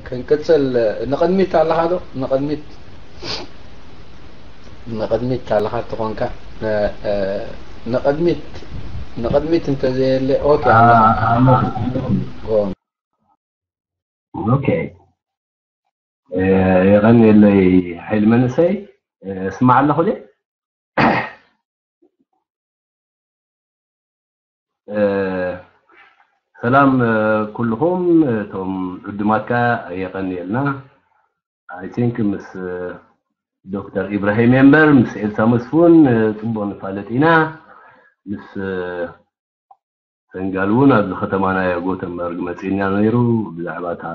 ክንቅጽል። ንቕድሚት ኣለኻ ዶ? ንቕድሚት ንቕድሚት ኣለኻ ተኾንካ ንቕድሚት ንቕድሚት እንተዘየለ። ኦኬ ኣለኻ። ኦኬ፣ የቐንየለይ ሓይል መንእሰይ። እስማዕ ኣለኹ ደ? ሰላም ኩልኹም እቶም ዕዱማትካ፣ የቐንየልና። I think ምስ ዶክተር ኢብራሂም እምበር ምስ ኤልሳ መስፉን ጽቡቕ ንፋለጥ ኢና። ምስ ሰንጋል እውን ኣብዚ ከተማና ጎተንበርግ መጺእና ነይሩ፣ ብዛዕባ እታ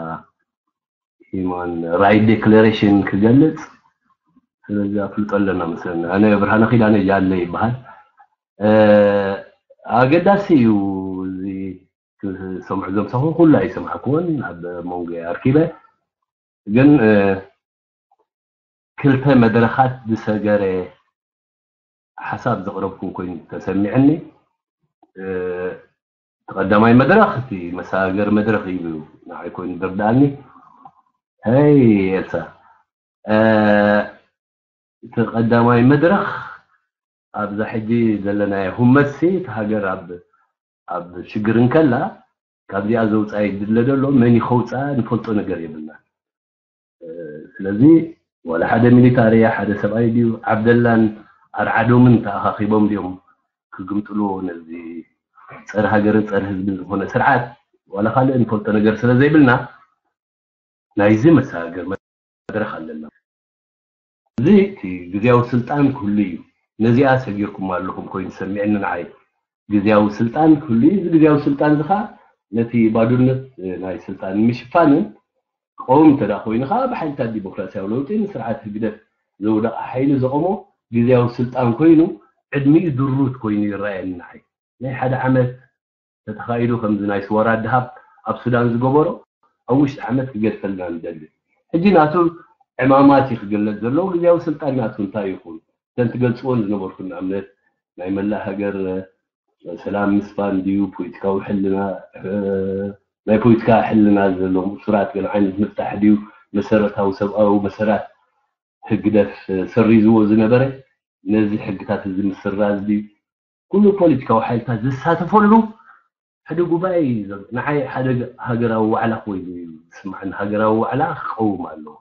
human right declaration ክገልጽ። ስለዚ ኣፍልጦ ኣለና መሰለኒ። ኣነ ብርሃነ ኪዳነ ጃለ ይበሃል። ኣገዳሲ እዩ እዚ ክሰምዑ ዘምሰኹ ኩሉ ኣይሰማዕኩዎን፣ ኣብ መንጎ ኣርኪበ። ግን ክልተ መድረኻት ዝሰገረ ሓሳብ ዘቕረብኩም ኮይኑ ተሰሚዕኒ። እቲ ቀዳማይ መድረኽ እቲ መሰጋገሪ መድረኽ እዩ ንዓይ ኮይኑ ዝርድኣኒ። ሀይ ኤልሳ፣ እቲ ቀዳማይ መድረኽ ኣብዛ ሕጂ ዘለናዮ ህመትሲ እቲ ሃገር ኣብ ኣብ ሽግር እንከላ ካብዚኣ ዘውፃ ይድለ ዘሎ መን ይኸውፃ ንፈልጦ ነገር የብልና። ስለዚ ዋላ ሓደ ሚሊታሪ ሓደ ሰብኣይ ድዩ ዓብደላን ኣርዓዶምን ተኣኻኺቦም ድዮም ክግምጥልዎ ነዚ ፀረ ሃገርን ፀረ ህዝብን ዝኾነ ስርዓት ዋላ ካልእ ንፈልጦ ነገር ስለ ዘይብልና ናይዚ መሰጋገሪ መድረኽ ኣለና። እዚ እቲ ግዝያዊ ስልጣን ክህሉ እዩ። ነዚኣ ሰጊርኩም ኣለኹም ኮይኑ ሰሚዕኒ ንዓይ። ግዝያዊ ስልጣን ክህሉ እዩ። እዚ ግዝያዊ ስልጣን እዚ ኸዓ ነቲ ባዶነት ናይ ስልጣን ንምሽፋንን ክኸውን እንተ ደኣ ኮይኑ ኸዓ ብሓይልታት ዲሞክራሲያዊ ለውጢ ንስርዓት ህግደፍ ዘውደቐ ሓይሊ ዘቐሞ ግዝያዊ ስልጣን ኮይኑ ዕድሚኡ ድሩት ኮይኑ ይረኣየኒ ንዓይ። ናይ ሓደ ዓመት ተተኻኢዱ ከምዚ ናይ ስወራ ድሃብ ኣብ ሱዳን ዝገበሮ ኣብ ውሽጢ ዓመት ክገድፈልና ንደሊ። ሕጂ ናቱ ዕማማት እዩ ክግለጽ ዘለዎ። ግዝያዊ ስልጣን ናቱ እንታይ ይኹን? እተን ትገልጽወን ዝነበርኩን ንኣብነት ናይ መላእ ሃገር ሰላም ምስፋን ድዩ? ፖለቲካዊ ሕልና ናይ ፖለቲካ ሕልና ዘለዎም እሱራት ገለ ዓይነት ምፍታሕ ድዩ? መሰረታዊ ሰብኣዊ መሰላት ህግደፍ ሰሪዝዎ ዝነበረ ነዚ ሕግታት እዚ ምስራዝ ድዩ? ኩሉ ፖለቲካዊ ሓይልታት ዝሳተፈሉ ሓደ ጉባኤ እዩ ዘሎ። ንዓይ ሓደ ሃገራዊ ዋዕላ ኮይኑ እዩ ዝስማዓኒ። ሃገራዊ ዋዕላ ክቐውም ኣለዎ።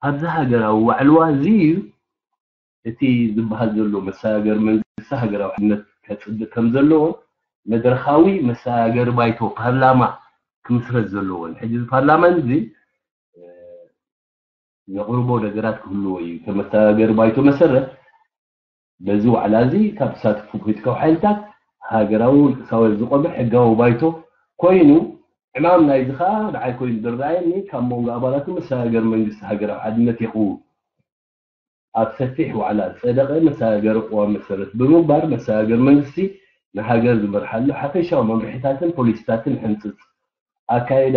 ኣብዚ ሃገራዊ ዋዕልዋ እዚ እዩ እቲ ዝበሃል ዘሎ መሰጋገሪ መንግስቲ ሃገራዊ ሓድነት ከፅድቅ ከም ዘለዎን መድረኻዊ መሰጋገሪ ባይቶ ፓርላማ ክምስረት ዘለዎን። ሕጂ እዚ ፓርላማ እዚ ዘቕርቦ ነገራት ክህልዎ እዩ። ከም መሰጋገሪ ባይቶ መሰረት በዚ ዋዕላ እዚ ካብ ዝሳተፉ ፖለቲካዊ ሓይልታት ሃገራዊ ውልቀ ሳወ ዝቆመ ሕጋዊ ባይቶ ኮይኑ ዕማም ናይዚ ከዓ ንዓይ ኮይኑ ዝረኣየኒ ካብ መንጎ ኣባላቱ መሰጋገሪ መንግስቲ ሃገራዊ ሓድነት የቕውም። ኣብ ሰፊሕ ዋዕላ ዝፀደቐ መሰጋገሪ ቅዋም መሰረት ብምግባር መሰጋገሪ መንግስቲ ንሃገር ዝመርሓሉ ሓፈሻዊ መምርሒታትን ፖሊሲታትን ሕንፅፅ ኣካይዳ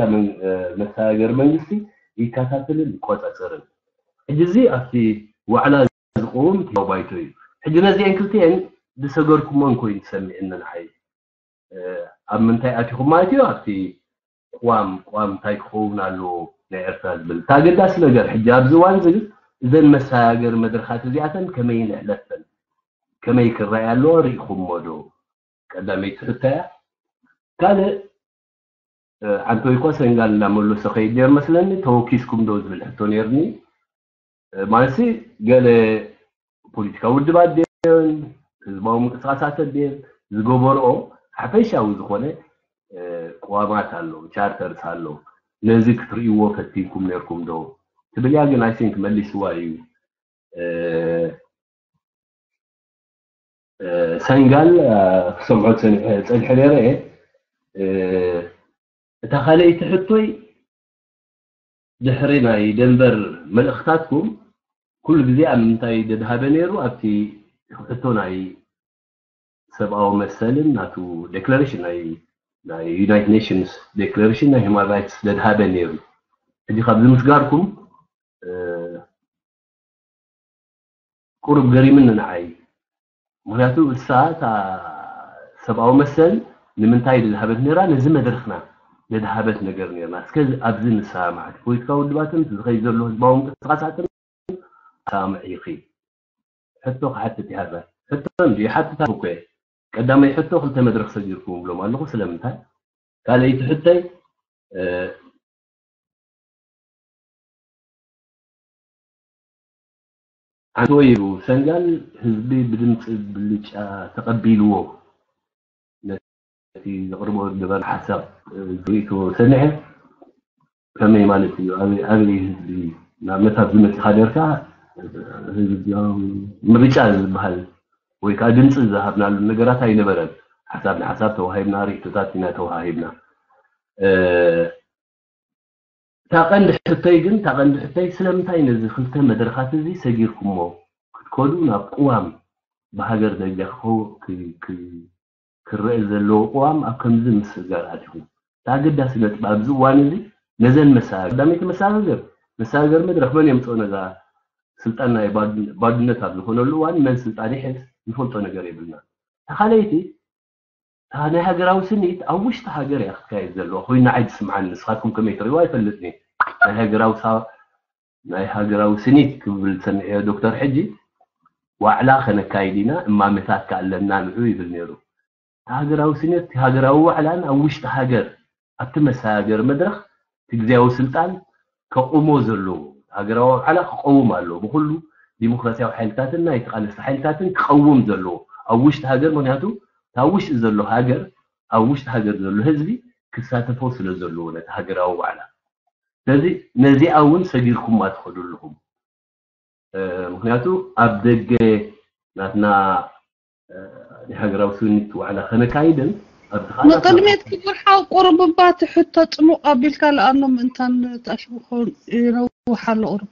መሰጋገሪ መንግስቲ ይከታተልን ይቆፃፀርን። ሕጂ እዚ ኣብቲ ዋዕላ ዝቐውም ህጋዊ ባይቶ እዩ። ሕጂ ነዚአን ክልቲአን ዝሰገርኩሞን ኮይኑ ዝሰምዕኒ ንዓይ ኣብ ምንታይ ኣቲኹም ማለት እዩ ኣብቲ ቅዋም ቅዋም እንታይ ክኸውን ኣለዎ ናይ ኤርትራ ዝብል እቲ ኣገዳሲ ነገር ሕጂ ኣብዚ እዋን እዚ እዘን መሰጋገሪ መድረኻት እዚኣተን ከመይ ንሕለፈን ከመይ ክረኣያ ኣለዎ ርኢኹሞ ዶ? ቀዳመይቲ ሕቶ እያ። ካልእ ዓንቶይ እኳ ሰንጋል እናመለሶ ከይድ ነይሩ መስለኒ ተወኪስኩም ዶ ዝብል ሕቶ ነይርኒ። ማለትሲ ገለ ፖለቲካዊ ውድባት ድየን ህዝባዊ ምንቅስቃሳት ድየን ዝገበርኦ ሓፈሻዊ ዝኾነ ቅዋማት ኣሎ፣ ቻርተርስ ኣሎ። ነዚ ክትርእይዎ ፈቲንኩም ነይርኩም ዶ ትብል እያ። ግን I think መሊስዋ እዩ። ሰንጋል ክሰምዖ ፀኒሐ ነይረ እየ። እታ ካልኣይቲ ሕቶይ ድሕሪ ናይ ደንቨር መልእኽታትኩም ኩሉ ግዜ ኣብ ምንታይ ደድሃበ ነይሩ ኣብቲ ሕቶ ናይ ሰብኣዊ መሰልን ናቱ ዴክለሬሽን ናይ ናይ ዩናይትድ ኔሽንስ ዴክለሬሽን ናይ ሂማን ራይትስ ደድሃበ ነይሩ። ሕጂ ካብዚ ምስጋርኩም ቁሩብ ገሪምኒ ንዓይ። ምክንያቱ እሳ እታ ሰብኣዊ መሰል ንምንታይ ዝሃበት ነራ ነዚ መድረኽና ነድሃበት ነገር ነርና። እስከ ኣብዚ ንሰማማዕ። እቲ ፖለቲካዊ ውድባትን ዝኸይድ ዘሎ ህዝባዊ ምንቅስቃሳትን ኣሰማምዕ ኢኺ። ሕቶ ክሓትት ይሃባ። ሕቶ እንዲ ሓትታ እኮ እየ። ቀዳማይ ሕቶ ክልተ መድረኽ ሰጊርኩም ብሎም ኣለኹ። ስለምንታይ? ካልኣይቲ ሕቶይ፣ እ፣ ሓንቲ ወይ ኢሉ ሰንጋል ህዝቢ ብድምፂ ብልጫ ተቐቢልዎ ነቲ ዘቕርቦ ዝነበረ ሓሳብ፣ እ፣ ርእይቶ ሰሚዐ። ከመይ ማለት እዩ? ኣበይ፣ ኣበይ ህዝቢ ንኣብነት ኣብዚ መፂኻ ነርካ፣ ህዝቢ ምርጫ ዝበሃል ወይ ከዓ ድምፂ ዝሃብናሉ ነገራት ኣይነበረን። ሓሳብ ንሓሳብ ተዋሂብና፣ ርእይቶታት ኢና ተዋሃሂብና። እ፣ እታ ቀንዲ ሕቶይ ግን፣ እታ ቀንዲ ሕቶይ ስለምንታይ ነዚ ክልተ መድረኻት እዚ ሰጊርኩሞ ክትከዱ ናብ ቅዋም ብሃገር ደረጃ ክኸው-፣ ክ-፣ ክ-፣ ክረአ ዘለዎ ቅዋም ኣብ ከምዚ ምስግጋር ኣቲኹም? እታ ኣገዳሲ ነጥቢ ኣብዚ እዋን እዚ ነዘን መሰጋገር፣ ቀዳመይቲ መሰጋገር፣ መሰጋገር መድረኽ መን የምፅኦ ነዛ ስልጣን ናይ ባድ-፣ ባድነት ኣብ ዝኾነሉ እዋን መን ስልጣን ይሕዝ ንፈልጦ ነገር የብልና። እታ ካልኣይቲ እታ ናይ ሃገራዊ ስኒት ኣብ ውሽጢ ሃገር እያ ክትካየድ ዘለዋ ኮይኑ ንዓይ ዝስምዓኒ፣ ንስኻትኩም ከመይ ትርእይዋ ኣይፈልጥን እየ። ናይ ሃገራዊ ሳ-፣ ናይ ሃገራዊ ስኒት ክብል ሰሚዐ ዶክተር ሕጂ ዋዕላ ከነካይድ ኢና፣ እማመታት ከ ኣለና ንዑ ይብል ነይሩ። እቲ ሃገራዊ ስኒት፣ እቲ ሃገራዊ ዋዕላን ኣብ ውሽጢ ሃገር ኣብቲ መሰጋገሪ መድረኽ እቲ ግዝያዊ ስልጣን ከቑሞ ዘለዎ፣ ሃገራዊ ዋዕላ ክቐውም ኣለዎ። ብኹሉ ዲሞክራሲያዊ ሓይልታትን ናይ ተቓለስቲ ሓይልታትን ክቐውም ዘለዎ፣ ኣብ ውሽጢ ሃገር፣ ምኽንያቱ እታ ኣብ ውሽጢ ዘሎ ሃገር፣ ኣብ ውሽጢ ሃገር ዘሎ ህዝቢ ክሳተፎ ስለ ዘለዎ ነቲ ሃገራዊ ዋዕላ። ስለዚ ነዚኣ እውን ሰጊርኩማ ትኸዱ ኣለኹም። እ፣ ምኽንያቱ ኣብ ደገ ናትና፣ እ፣ ናይ ሃገራዊ ስኒት ዋዕላ ከነካይድን ኣብዚ ከዓ ናትና ንቅድሚት ክቡር ሓው ቁሩብ እባ እቲ ሕቶ ጽሙቕ ኣቢልካ ለኣኖ ምእንታን ተኣኪቡ ክኸውን ይነውሕ ኣሎ ቁሩብ።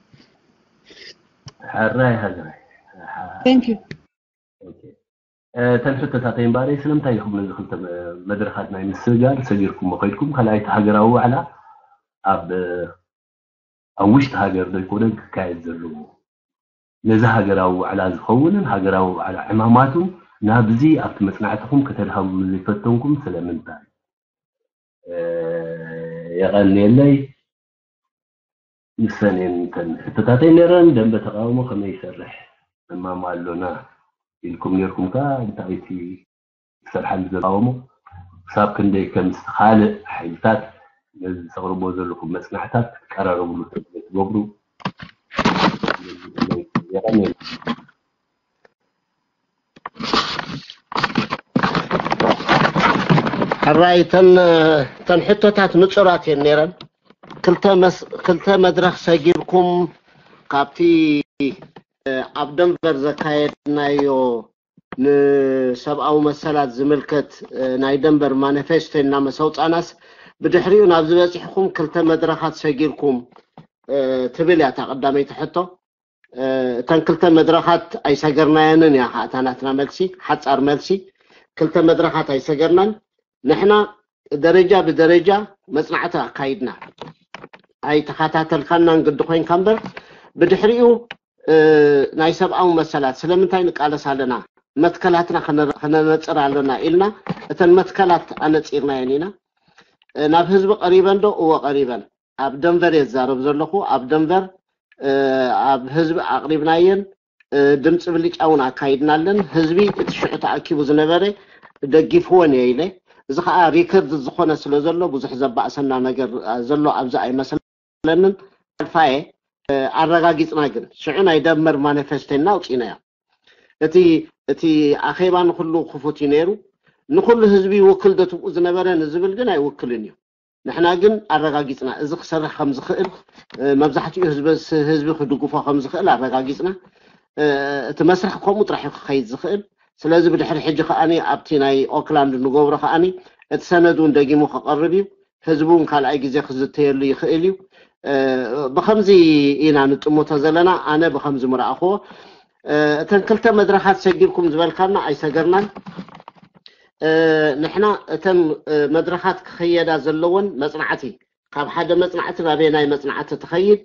ሕራይ ሃገራይ። ሓ-፣ Thank you። ኦኬ። እ፣ እተን ሕቶታተይ እምበኣረይ ስለምንታይ ኢኹም ነዚ ክልተ መ-፣ መድረኻት ናይ ምስግጋር ሰጊርኩሞ ከይድኩም? ካልኣይቲ ሃገራዊ ዋዕላ ኣብ፣ ኣብ ውሽጢ ሃገር ዶ ኣይኮነን ክካየድ ዘለዎ? ነዚ ሃገራዊ ዋዕላ ዝኸውንን ሃገራዊ ዋዕላ ዕማማቱን ናብዚ ኣብቲ መጽናዕትኹም ከተድሃቡ ዘይፈተንኩም ስለምንታይ? እ፣ የቐንየለይ። ንሰን እየን እተን ሕቶታተይ ነይረን። ደንበ ተቃውሞ ከመይ ይሰርሕ እማም ኣሎና ኢልኩም ነይርኩም ከኣ እንታይ እቲ ዝሰርሓሉ ዘሎ ተቃውሞ ክሳብ ክንደይ ከም ምስ ካልእ ሓይልታት ነዚ ተቕርቦ ዘለኹም መጽናዕታት ክትቀራረብሉ ትገብሩ የቐንየልና። ሕራይ እተን እተን ሕቶታት ንጹራት እየን ነይረን። ክልተ መስ-፣ ክልተ መድረኽ ሰጊርኩም ካብቲ ኣብ ደንቨር ዘካየድናዮ ንሰብኣዊ መሰላት ዝምልከት ናይ ደንቨር ማኒፌስቶ ኢልና መሰውጻናስ ብድሕሪኡ ናብ ዝበጺሕኩም ክልተ መድረኻት ሰጊርኩም ትብል እያ እታ ቀዳመይቲ ሕቶ። እተን ክልተ መድረኻት ኣይሰገርናየንን እያ ከዓ እታ ናትና መልሲ፣ ሓጻር መልሲ። ክልተ መድረኻት ኣይሰገርናን። ንሕና ደረጃ ብደረጃ መጽናዕቲ ኣካይድና። ኣይተኸታተልካናን ግዲ ኮይንካ እምበር፣ ብድሕሪኡ ናይ ሰብኣዊ መሰላት ስለምንታይ ንቃለስ ኣለና፣ መትከላትና ከነነጽር ኣለና ኢልና እተን መትከላት ኣነጺርናየን ኢና። ናብ ህዝቢ ቀሪበን ዶ? እወ ቀሪበን። ኣብ ደንቨር እየ ዝዛረብ ዘለኹ። ኣብ ደንቨር ኣብ ህዝቢ ኣቕሪብናየን። ድምፂ ብልጫ እውን ኣካይድናለን። ህዝቢ እቲ ሽዑ ተኣኪቡ ዝነበረ ደጊፍወን እየ ኢለ። እዚ ከዓ ሪከርድ ዝኾነ ስለ ዘሎ ብዙሕ ዘባእሰና ነገር ዘሎ ኣብዚ ኣይመስለንን። ኣልፋየ ኣረጋጊፅና ግን ሽዑ ናይ ደንቨር ማኒፌስቶና ኣውፂእናዮ። እቲ እቲ ኣኼባ ንኩሉ ክፉት እዩ ነይሩ። ንኩሉ ህዝቢ ይውክል ዶ ትብኡ ዝነበረ ንዝብል ግን ኣይውክልን እዩ። ንሕና ግን ኣረጋጊፅና እዚ ክሰርሕ ከም ዝኽእል፣ መብዛሕትኡ ህዝቢ ህዝቢ ክድግፎ ከም ዝኽእል ኣረጋጊፅና። እቲ መስርሕ ከምኡ ጥራሕ እዩ ክኸይድ ዝኽእል። ስለዚ ብድሕሪ ሕጂ ከዓኒ ኣብቲ ናይ ኦክላንድ ንገብሮ ከዓኒ እቲ ሰነድ እውን ደጊሙ ክቐርብ እዩ። ህዝቢ እውን ካልኣይ ግዜ ክዝተየሉ ይኽእል እዩ። ብኸምዚ ኢና ንጥምቶ ዘለና። ኣነ ብኸምዚ ምረኣኽዎ። እተን ክልተ መድረኻት ሰጊርኩም ዝበልካና ኣይሰገርናን። ንሕና እተን መድረኻት ክኸየዳ ዘለወን መጽናዕቲ፣ ካብ ሓደ መጽናዕቲ ናበየናይ መጽናዕቲ ትኸይድ፣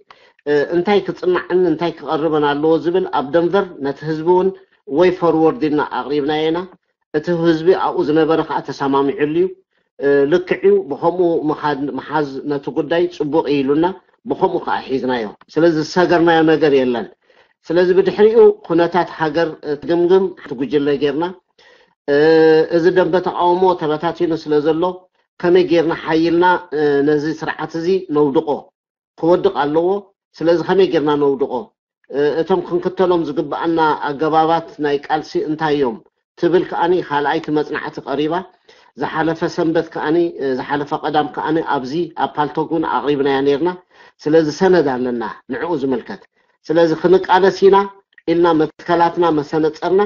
እንታይ ክጽናዕን እንታይ ክቐርብን ኣለዎ ዝብል ኣብ ደንቨር ነቲ ህዝቢ እውን ወይ ፎርወርድ ኢልና ኣቕሪብናዮ ኢና። እቲ ህዝቢ ኣብኡ ዝነበረ ከዓ ተሰማሚዑሉ እዩ። ልክዕ እዩ። ብኸምኡ ምሓዝ ነቲ ጉዳይ ጽቡቕ እዩ ኢሉና፣ ብኸምኡ ከዓ ሒዝናዮ። ስለዚ ዝሰገርናዮ ነገር የለን። ስለዚ ብድሕሪኡ ኩነታት ሃገር ትግምግም ሓንቲ ጉጅለ ጌርና፣ እዚ ደንበ ተቃውሞ ተበታቲኑ ስለ ዘሎ ከመይ ጌርና ሓይልና ነዚ ስርዓት እዚ ነውድቆ፣ ክወድቕ ኣለዎ። ስለዚ ከመይ ጌርና ነውድቆ፣ እቶም ክንክተሎም ዝግብኣና ኣገባባት ናይ ቃልሲ እንታይ እዮም ትብል ከኣኒ ካልኣይቲ መጽናዕቲ ቀሪባ። ዝሓለፈ ሰንበት ከኣኒ፣ ዝሓለፈ ቀዳም ከኣኒ ኣብዚ ኣብ ፓልቶግ እውን ኣቕሪብናያ ነርና። ስለዚ ሰነድ ኣለና ንዕኡ ዝምልከት። ስለዚ ክንቃለስ ኢና ኢልና መትከላትና መሰነጸርና፣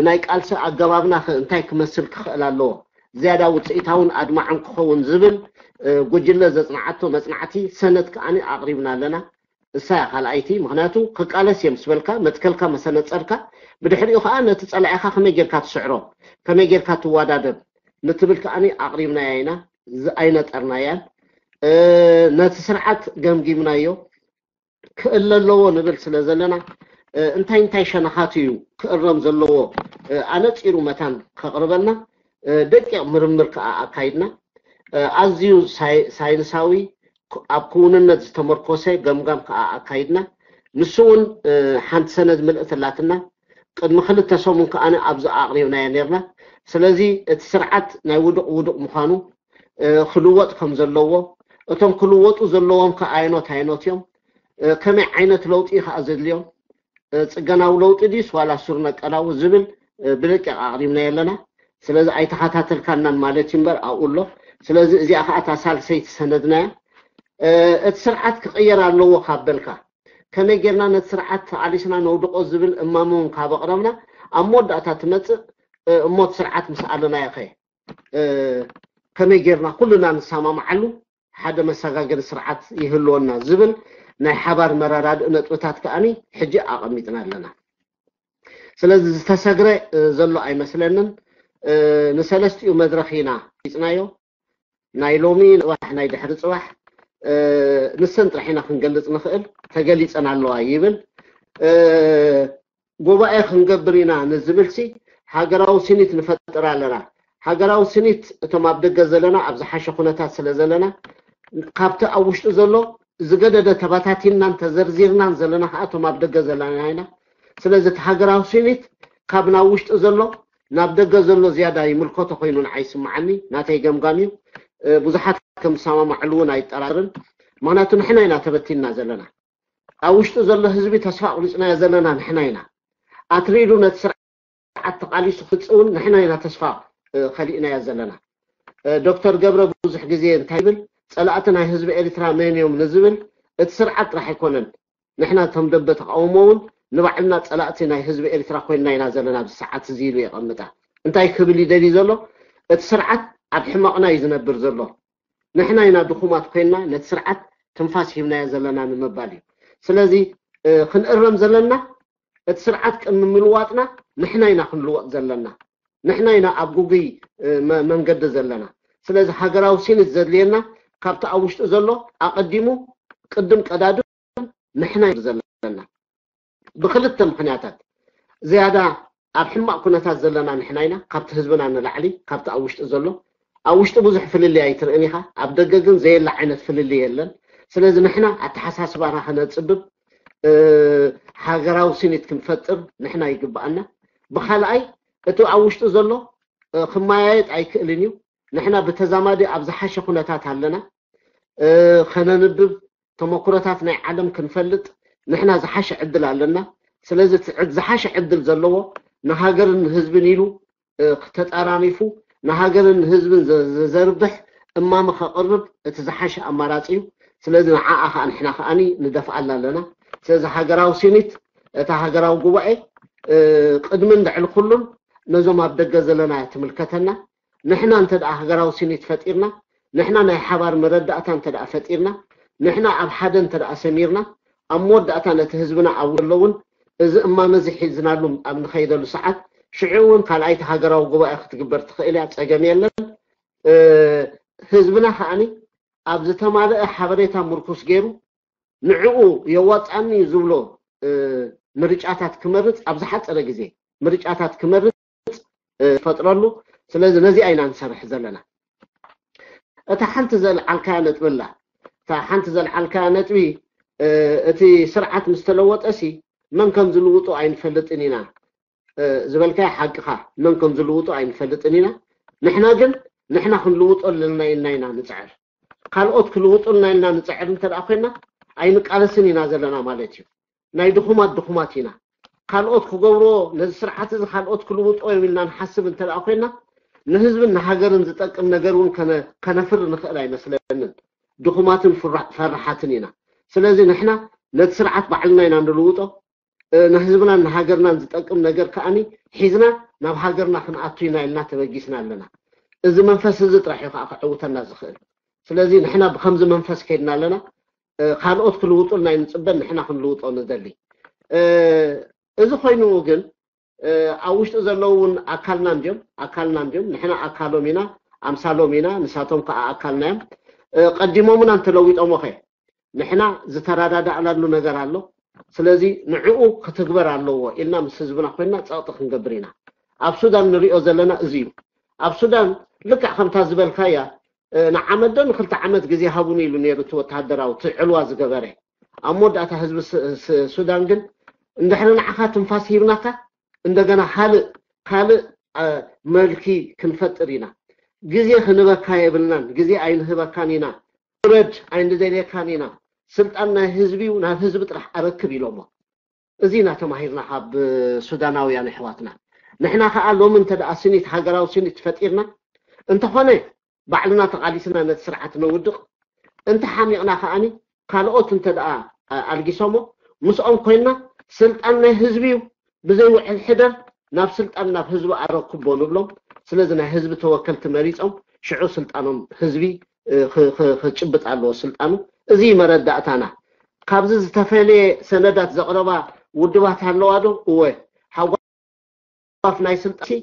ናይ ቃልሲ ኣገባብና ከ እንታይ ክመስል ክኽእል ኣለዎ፣ ዝያዳ ውፅኢታውን ኣድማዕን ክኸውን ዝብል ጉጅለ ዘፅንዓቶ መፅናዕቲ ሰነድ ከዓኒ ኣቕሪብና ኣለና። እሳ እያ ካልኣይቲ። ምክንያቱ ክቃለስ እዮም ስበልካ መትከልካ መሰነፀርካ፣ ብድሕሪኡ ከዓ ነቲ ፀላዒኻ ከመይ ጌርካ ትስዕሮ፣ ከመይ ጌርካ ትወዳደብ ንትብል ከዓኒ ኣቕሪብናያ ኢና። ኣይነጠርናያን። ነቲ ስርዓት ገምጊምናዮ። ክእለ ኣለዎ ንብል ስለ ዘለና፣ እንታይ እንታይ ሸነኻት እዩ ክእረም ዘለዎ ኣነፂሩ መታን ከቕርበልና ደቂቕ ምርምር ከዓ ኣካይድና። ኣዝዩ ሳይንሳዊ፣ ኣብ ክውንነት ዝተመርኮሰ ገምጋም ከዓ ኣካይድና። ንሱ እውን ሓንቲ ሰነድ ምልእቲ ኣላትና። ቅድሚ ክልተ ሰሙን ከዓ ኣብዚ ኣቕሪብናዮ ነርና። ስለዚ እቲ ስርዓት ናይ ውዱቕ ውዱቕ ምዃኑ፣ ክልወጥ ከም ዘለዎ፣ እቶም ክልወጡ ዘለዎም ከዓ ኣየኖት ኣየኖት እዮም፣ ከመይ ዓይነት ለውጢ ከዓ ዘድልዮም፣ ፅገናዊ ለውጢ ድዩስ ዋላ ሱር ነቀላዊ ዝብል ብደቂቕ ኣቕሪብናዮ ኣለና። ስለዚ ኣይተኸታተልካናን ማለት እዩ እምበር ኣብኡ ኣሎ። ስለዚ እዚኣ ከዓ እታ ሳልሰይቲ ሰነድናያ። እቲ ስርዓት ክቕየር ኣለዎ ካብ በልካ፣ ከመይ ጌርና ነቲ ስርዓት ተቓሊስና ነውድቆ ዝብል እማመ እውን ካብ ኣቕረብና፣ ኣብ መወዳእታ ትመፅእ፣ እሞ እቲ ስርዓት ምስ ኣለናዮ ኸ ከመይ ጌርና ኩልና ንሰማማዓሉ ሓደ መሰጋገሪ ስርዓት ይህልወና ዝብል ናይ ሓባር መረዳድእ ነጥብታት ከኣኒ ሕጂ ኣቐሚጥና ኣለና። ስለዚ ዝተሰግረ ዘሎ ኣይመስለንን። ንሰለስቲኡ መድረኽ ኢና ሒዝናዮ። ናይ ሎሚ፣ ንፅባሕ፣ ናይ ድሕሪ ፅባሕ ንሰን ጥራሕ ኢና ክንገልፅ ንኽእል። ተገሊፀን ኣለዋ ይብል። ጉባኤ ክንገብር ኢና ንዝብልሲ ሃገራዊ ስኒት ንፈጥር ኣለና። ሃገራዊ ስኒት እቶም ኣብ ደገ ዘለና ኣብ ዝሓሸ ኩነታት ስለ ዘለና፣ ካብቲ ኣብ ውሽጢ ዘሎ ዝገደደ ተበታቲንናን ተዘርዚርናን ዘለና ከዓ እቶም ኣብ ደገ ዘለና ኢና። ስለዚ እቲ ሃገራዊ ስኒት ካብ ናብ ውሽጢ ዘሎ ናብ ደገ ዘሎ ዝያዳ ይምልከቶ ኮይኑ ንዓይ ይስምዓኒ፣ ናተይ ገምጋም እዩ። ብዙሓት ከም ዝሰማማዕሉ እውን ኣይጠራጠርን። ምክንያቱ ንሕና ኢና ተበቲንና ዘለና። ኣብ ውሽጢ ዘሎ ህዝቢ ተስፋ ኣቑሪፅናዮ ዘለና ንሕና ኢና። ኣትሪዱ ነቲ ስርዓት ተቓሊሱ ክፅውን ንሕና ኢና ተስፋ ከሊእናዮ ዘለና። ዶክተር ገብረ ብዙሕ ግዜ እንታይ ይብል፣ ፀላእቲ ናይ ህዝቢ ኤርትራ መን እዮም ንዝብል እቲ ስርዓት ጥራሕ ኣይኮነን። ንሕና እቶም ደንበ ተቃውሞ እውን ንባዕልና ፀላእቲ ናይ ህዝቢ ኤርትራ ኮይንና ኢና ዘለና ኣብዚ ሰዓት እዚ ኢሉ የቐምጣ። እንታይ ክብል ይደልዩ ዘሎ? እቲ ስርዓት ኣብ ሕመቕና እዩ ዝነብር ዘሎ። ንሕና ኢና ድኹማት ኮይንና ነቲ ስርዓት ትንፋስ ሂብናዮ ዘለና ንምባል እዩ። ስለዚ ክንእረም ዘለና እቲ ስርዓት ቅድሚ ምልዋጥና ንሕና ኢና ክንልወጥ ዘለና። ንሕና ኢና ኣብ ጉጉይ መንገዲ ዘለና። ስለዚ ሃገራዊ ሲኒት ዘድልየና ካብቲ ኣብ ውሽጢ ዘሎ ኣቐዲሙ ቅድም ቀዳድም ንሕና ኢና ዘለና። ብክልተ ምክንያታት፣ ዝያዳ ኣብ ሕማቕ ኩነታት ዘለና ንሕና ኢና፣ ካብቲ ህዝብና ንላዕሊ ካብቲ ኣብ ውሽጢ ዘሎ። ኣብ ውሽጢ ብዙሕ ፍልልይ ኣይትርእን ኢኻ፣ ኣብ ደገ ግን ዘየለ ዓይነት ፍልልይ የለን። ስለዚ ንሕና ኣተሓሳስባና ከነፅብብ፣ ሃገራዊ ስኒት ክንፈጥር ንሕና ይግብኣና። ብካልኣይ፣ እቲ ኣብ ውሽጢ ዘሎ ክመያየጥ ኣይክእልን እዩ። ንሕና ብተዛማዲ ኣብ ዝሓሸ ኩነታት ኣለና። ከነንብብ፣ ተመኩሮታት ናይ ዓለም ክንፈልጥ ንሕና ዝሓሸ ዕድል ኣለና። ስለዚ እቲ ዝሓሸ ዕድል ዘለዎ ንሃገርን ንህዝብን ኢሉ ተጣራኒፉ ንሃገርን ንህዝብን ዘርብሕ እማመ ከቕርብ እቲ ዝሓሸ ኣማራፂ እዩ። ስለዚ ንዓኣ ከዓ ንሕና ከዓኒ ንደፍኣላ ኣለና። ስለዚ ሃገራዊ ሲኒት፣ እታ ሃገራዊ ጉባኤ ቅድሚ እንድዕል ኩሉን ነዞም ኣብ ደገ ዘለና እያ ትምልከተና። ንሕና እንተ ደኣ ሃገራዊ ሲኒት ፈጢርና፣ ንሕና ናይ ሓባር መረዳእታ እንተ ደኣ ፈጢርና፣ ንሕና ኣብ ሓደ እንተ ደኣ ሰሚርና፣ ኣብ መወዳእታ ነቲ ህዝብና ኣብ ዘለውን እዚ እማመ እዚ ሒዝናሉ ኣብ ንኸይደሉ ሰዓት፣ ሽዑ እውን ካልኣይቲ ሃገራዊ ጉባኤ ክትግበር ትኽእል እያ፣ ጸገም የለን። ህዝብና ከዓኒ ኣብ ዝተማልአ ሓበሬታ ምርኩስ ገይሩ ንዕኡ የዋፅኣኒ እዩ ዝብሎ ምርጫታት ክመርፅ ኣብ ዝሓፀረ ግዜ ምርጫታት ክመርፅ ፈጥረሉ። ስለዚ ነዚኣ ኢና ንሰርሕ ዘለና። እታ ሓንቲ ዘልዓልካያ ነጥቢ ኣላ። እታ ሓንቲ ዘልዓልካያ ነጥቢ፣ እ፣ እቲ ስርዓት ምስ ተለወጠሲ መን ከም ዝልውጦ ኣይንፈልጥን ኢና፣ እ፣ ዝበልካዮ ሓቅኻ፣ መን ከም ዝልውጦ ኣይንፈልጥን ኢና። ንሕና ግን ንሕና ክንልውጦ ኣለና ኢልና ኢና ንጽዕር። ካልኦት ክልውጡልና ኢልና ንጽዕር እንተ ደኣ ኮይና ኣይንቃለስን ኢና ዘለና ማለት እዩ። ናይ ድኹማት ድኹማት ኢና። ካልኦት ክገብርዎ፣ ነዚ ስርዓት እዚ ካልኦት ክልውጥዎ እዮም ኢልና ንሓስብ እንተ ደኣ ኮይና፣ ንህዝብን ንሃገርን ዝጠቅም ነገር እውን ከነ-፣ ከነፍሪ ንኽእል ኣይመስለንን። ድኹማትን ፍራ-፣ ፈራሓትን ኢና። ስለዚ ንሕና ነቲ ስርዓት ባዕልና ኢና ንልውጦ። እ፣ ንህዝብናን ንሃገርናን ዝጠቅም ነገር ከኣኒ ሒዝና ናብ ሃገርና ክንኣቱ ኢና ኢልና ተበጊስና ኣለና። እዚ መንፈስ እዚ ጥራሕ እዩ ከዓ ከዕውተና ዝኽእል። ስለዚ ንሕና ብከምዚ መንፈስ ከይድና ኣለና። እ፣ ካልኦት ክልውጡልና ኣይንጽበን፣ ንሕና ክንልውጦ ንደሊ። እ፣ እዚ ኮይኑ ግን፣ እ፣ ኣብ ውሽጢ ዘለዉ እውን ኣካልና እንድዮም፣ ኣካልና እንድዮም። ንሕና ኣካሎም ኢና፣ ኣምሳሎም ኢና፣ ንሳቶም ከዓ ኣካልና እዮም። እ፣ ቀዲሞምና እንተለዊጦም ኸ ንሕና ዝተረዳዳእናሉ ነገር ኣሎ። ስለዚ ንዕኡ ክትግበር ኣለዎ ኢልና ምስ ህዝብና ኮይንና ጸቕጢ ክንገብር ኢና። ኣብ ሱዳን ንሪኦ ዘለና እዚ እዩ። ኣብ ሱዳን ልክዕ ከምታ ዝበልካያ፣ እ፣ ንዓመት ዶ ንክልተ ዓመት ግዜ ሃቡኒ ኢሉ ነይሩ እቲ ወተሃደራዊ፣ እቲ ዕልዋ ዝገበረ። ኣብ መወዳእታ ህዝቢ ስ-፣ ስ-፣ ሱዳን ግን እንድሕሪ ንዓኻ ትንፋስ ሂብናካ፣ እንደገና ካልእ፣ ካልእ፣ እ፣ መልኪ ክንፈጥር ኢና። ግዜ ክንበካ የብልናን፣ ግዜ ኣይንህበካን ኢና። ውረድ ኣይንደልየካን ኢና። ስልጣን ናይ ህዝቢ እዩ፣ ናብ ህዝቢ ጥራሕ ኣረክብ ኢሎሞ። እዚ ኢና ተማሂርና ካብ ሱዳናውያን ኣሕዋትና። ንሕና ከዓ ሎሚ እንተ ደኣ ስኒት፣ ሃገራዊ ስኒት ፈጢርና እንተኾነ፣ ባዕልና ተቓሊስና ነቲ ስርዓት ነውድቕ። እንተ ሓሚቕና ከኣኒ ካልኦት እንተ ደኣ፣ አ-፣ ኣልጊሶሞ፣ ምስኦም ኮይንና፣ ስልጣን ናይ ህዝቢ እዩ፣ ብዘይ ውዕል ሕደር ናብ ስልጣን ናብ ህዝቢ ኣረክቦ ንብሎም። ስለዚ ናይ ህዝቢ ተወከልቲ መሪጾም፣ ሽዑ ስልጣኖም ህዝቢ፣ እ፣ ክ-፣ ክ-፣ ክጭብጥ ኣለዎ ስልጣኑ። እዚ እዩ መረዳእታና። ካብዚ ዝተፈለየ ሰነዳት ዘቕረባ ውድባት ኣለዋ ዶ? እወ። ሃጓፍ ናይ ስልጣን፣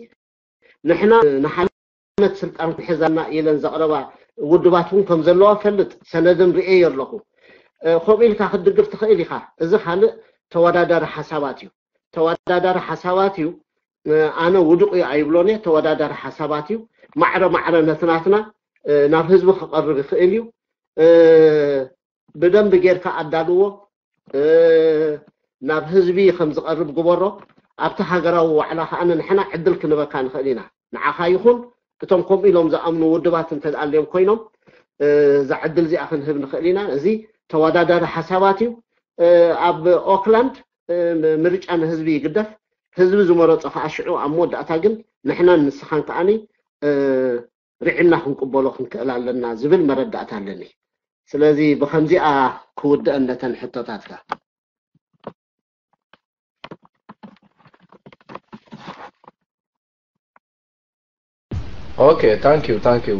ንሕና ንሓነት ስልጣን ክሕዛና ኢለን ዘቕረባ ውድባት እውን ከም ዘለዋ ፈልጥ፣ ሰነድን ርእየ ኣለኹ። እ፣ ከምኡ ኢልካ ክትድግፍ ትኽእል ኢኻ። እዚ ካልእ ተወዳዳሪ ሓሳባት እዩ። ተወዳዳሪ ሓሳባት እዩ። እ፣ ኣነ ውዱቕ እዩ ኣይብሎን እየ። ተወዳዳሪ ሓሳባት እዩ። ማዕረ ማዕረ ነቲ ናትና፣ እ፣ ናብ ህዝቢ ክቐርብ ይኽእል እዩ። እ፣ ብደንቢ ጌርካ ኣዳልዎ፣ እ፣ ናብ ህዝቢ ከም ዝቐርብ ግበሮ። ኣብቲ ሃገራዊ ዋዕላ ከኣ ንሕና ዕድል ክንበካ ንኽእል ኢና። ንዓኻ ይኹን እቶም ከምኡ ኢሎም ዝኣምኑ ውድባት እንተ ደኣ ኣልዮም ኮይኖም፣ እ፣ እዛ ዕድል እዚኣ ክንህብ ንኽእል ኢና። እዚ ተወዳዳሪ ሓሳባት እዩ። እ፣ ኣብ ኦክላንድ፣ እ፣ ምርጫ ንህዝቢ ይግደፍ። ህዝቢ ዝመረጾ ከኣ ሽዑ ኣብ መወዳእታ ግን ንሕናን ንስኻን ከኣኒ፣ እ፣ ርዒና ክንቅበሎ ክንክእል ኣለና ዝብል መረዳእታ ኣለኒ። ስለዚ ብኸምዚኣ ክውድአን ነተን ሕቶታትካ። ኦኬ፣ ታንክ ዩ፣ ታንክ ዩ።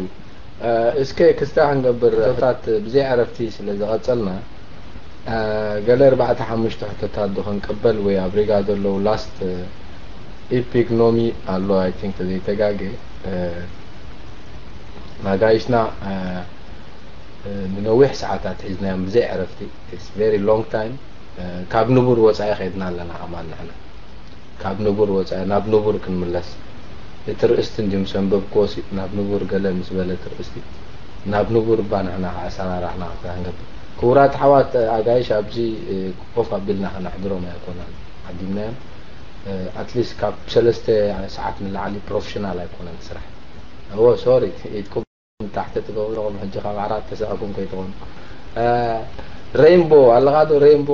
እ፣ እስከ ክስታ ክንገብር፣ ሕቶታት ብዘይ ዕረፍቲ ስለ ዝቐጸልና፣ እ፣ ገለ ኣርባዕተ ሓሙሽተ ሕቶታት ዶ ክንቅበል ወይ ኣብ ሪጋ ዘለዉ ላስት፣ እ፣ ኢፒግኖሚ ኣሎ፣ ኣይ ቲንክ ተዘይተጋገ፣ እ፣ ኣጋይሽና፣ እ፣ እ፣ ንነዊሕ ሰዓታት ሒዝናዮም ብዘይ ዕረፍቲ። It's very long time። እ፣ ካብ ንቡር ወጻኢ ኸይድና ኣለና ከማን ንሕና። ካብ ንቡር ወጻኢ፣ ናብ ንቡር ክንምለስ። እቲ ርእስቲ እንድዩ ምስ ኣንበብክዎሲ፣ ናብ ንቡር ገለ ምስ በለ እቲ ርእስቲ፣ ናብ ንቡር እባ ንሕና ከኣ ኣሰራርሕና ክንገብር። ክቡራት ኣሕዋት ኣጋይሽ፣ ኣብዚ፣ እ፣ ኮፍ ኣቢልና ከነሕድሮም ኣይኮናን ዓዲምናዮም። እ፣ ኣትሊስት ካብ ሰለስተ ሰዓት ንላዕሊ ፕሮፌሽናል ኣይኮነን ስራሕ። እወ፣ ሶሪ፣ ኢድኩም ንታሕቲ ትገብሩ ኣለኹም፣ ሕጂ ካብ ዓራት ተሳእኩም ከይትኾኑ። እ፣ ሬይንቦ ኣለኻ ዶ? ሬይንቦ፣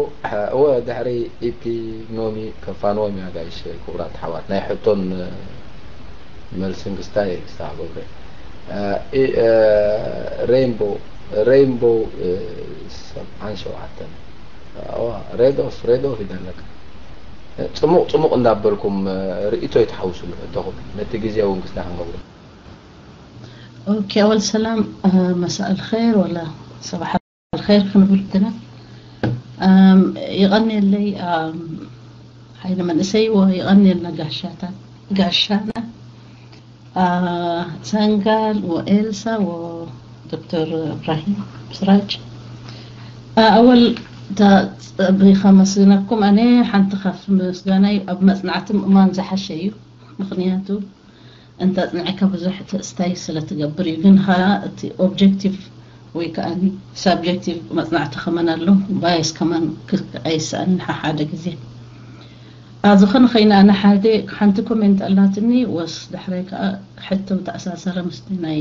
እወ፣ ድሕሪ ኢፒግኖሚ ከፋንዎም እያ ጋይሽ፣ ክቡራት ኣሕዋት። ናይ ሕቶን፣ እ፣ መልስን ክስታይ ክስታ ገብረ። እ፣ ኢ-፣ እ፣ ሬይንቦ፣ ሬይንቦ፣ እ፣ ሰብዓን ሸውዓተን። እወ፣ ሬድ ኦፍ፣ ሬድ ኦፍ ይደለካ። ጽሙቕ ጽሙቕ እንዳበልኩም፣ እ፣ ርእይቶ ይትሓውስሉ ሕቶኹም። ነቲ ግዜ እውን ክስታ ክንገብሮ። ኦኬ፣ ኣወል ሰላም፣ እ፣ መሳእ ኣልኸይር ወላ ሰባሕ ኣልኸይር ክንብል ግና፣ እም፣ ይቐንየለይ፣ እም፣ ሓይሊ መንእሰይ ወ-፣ ይቐንየልና ጋሻታት፣ ጋሻና፣ እ፣ ሰንጋል ወኤልሳ ወዶክተር እብራሂም ስራጅ። እ፣ ኣወል፣ ተ-፣ ጸቢኻ መስግነኩም። ኣነ ሓንቲ ካብ ምስጋናይ ኣብ መጽናዕቲ ምእማን ዝሓሸ እዩ። ምኽንያቱ እንተ ኣጽኒዕካ ብዙሕ ተስታይ ስለ ትገብር እዩ። ግን ኸኣ እቲ ኦብጀክቲቭ ወይ ከኣ ሳብጀክቲቭ መጽናዕቲ ከመን ኣሎ፣ ባየስ ከማን ክርእ ኣይሰኣንን ሓደ ግዜ። ኣዚ ኸን ኸይና ኣነ ሓደ ሓንቲ ኮሜንት ኣላትኒ ወስ ድሕረይ ከኣ ሕቶ ተኣሳሰረ ምስቲ ናይ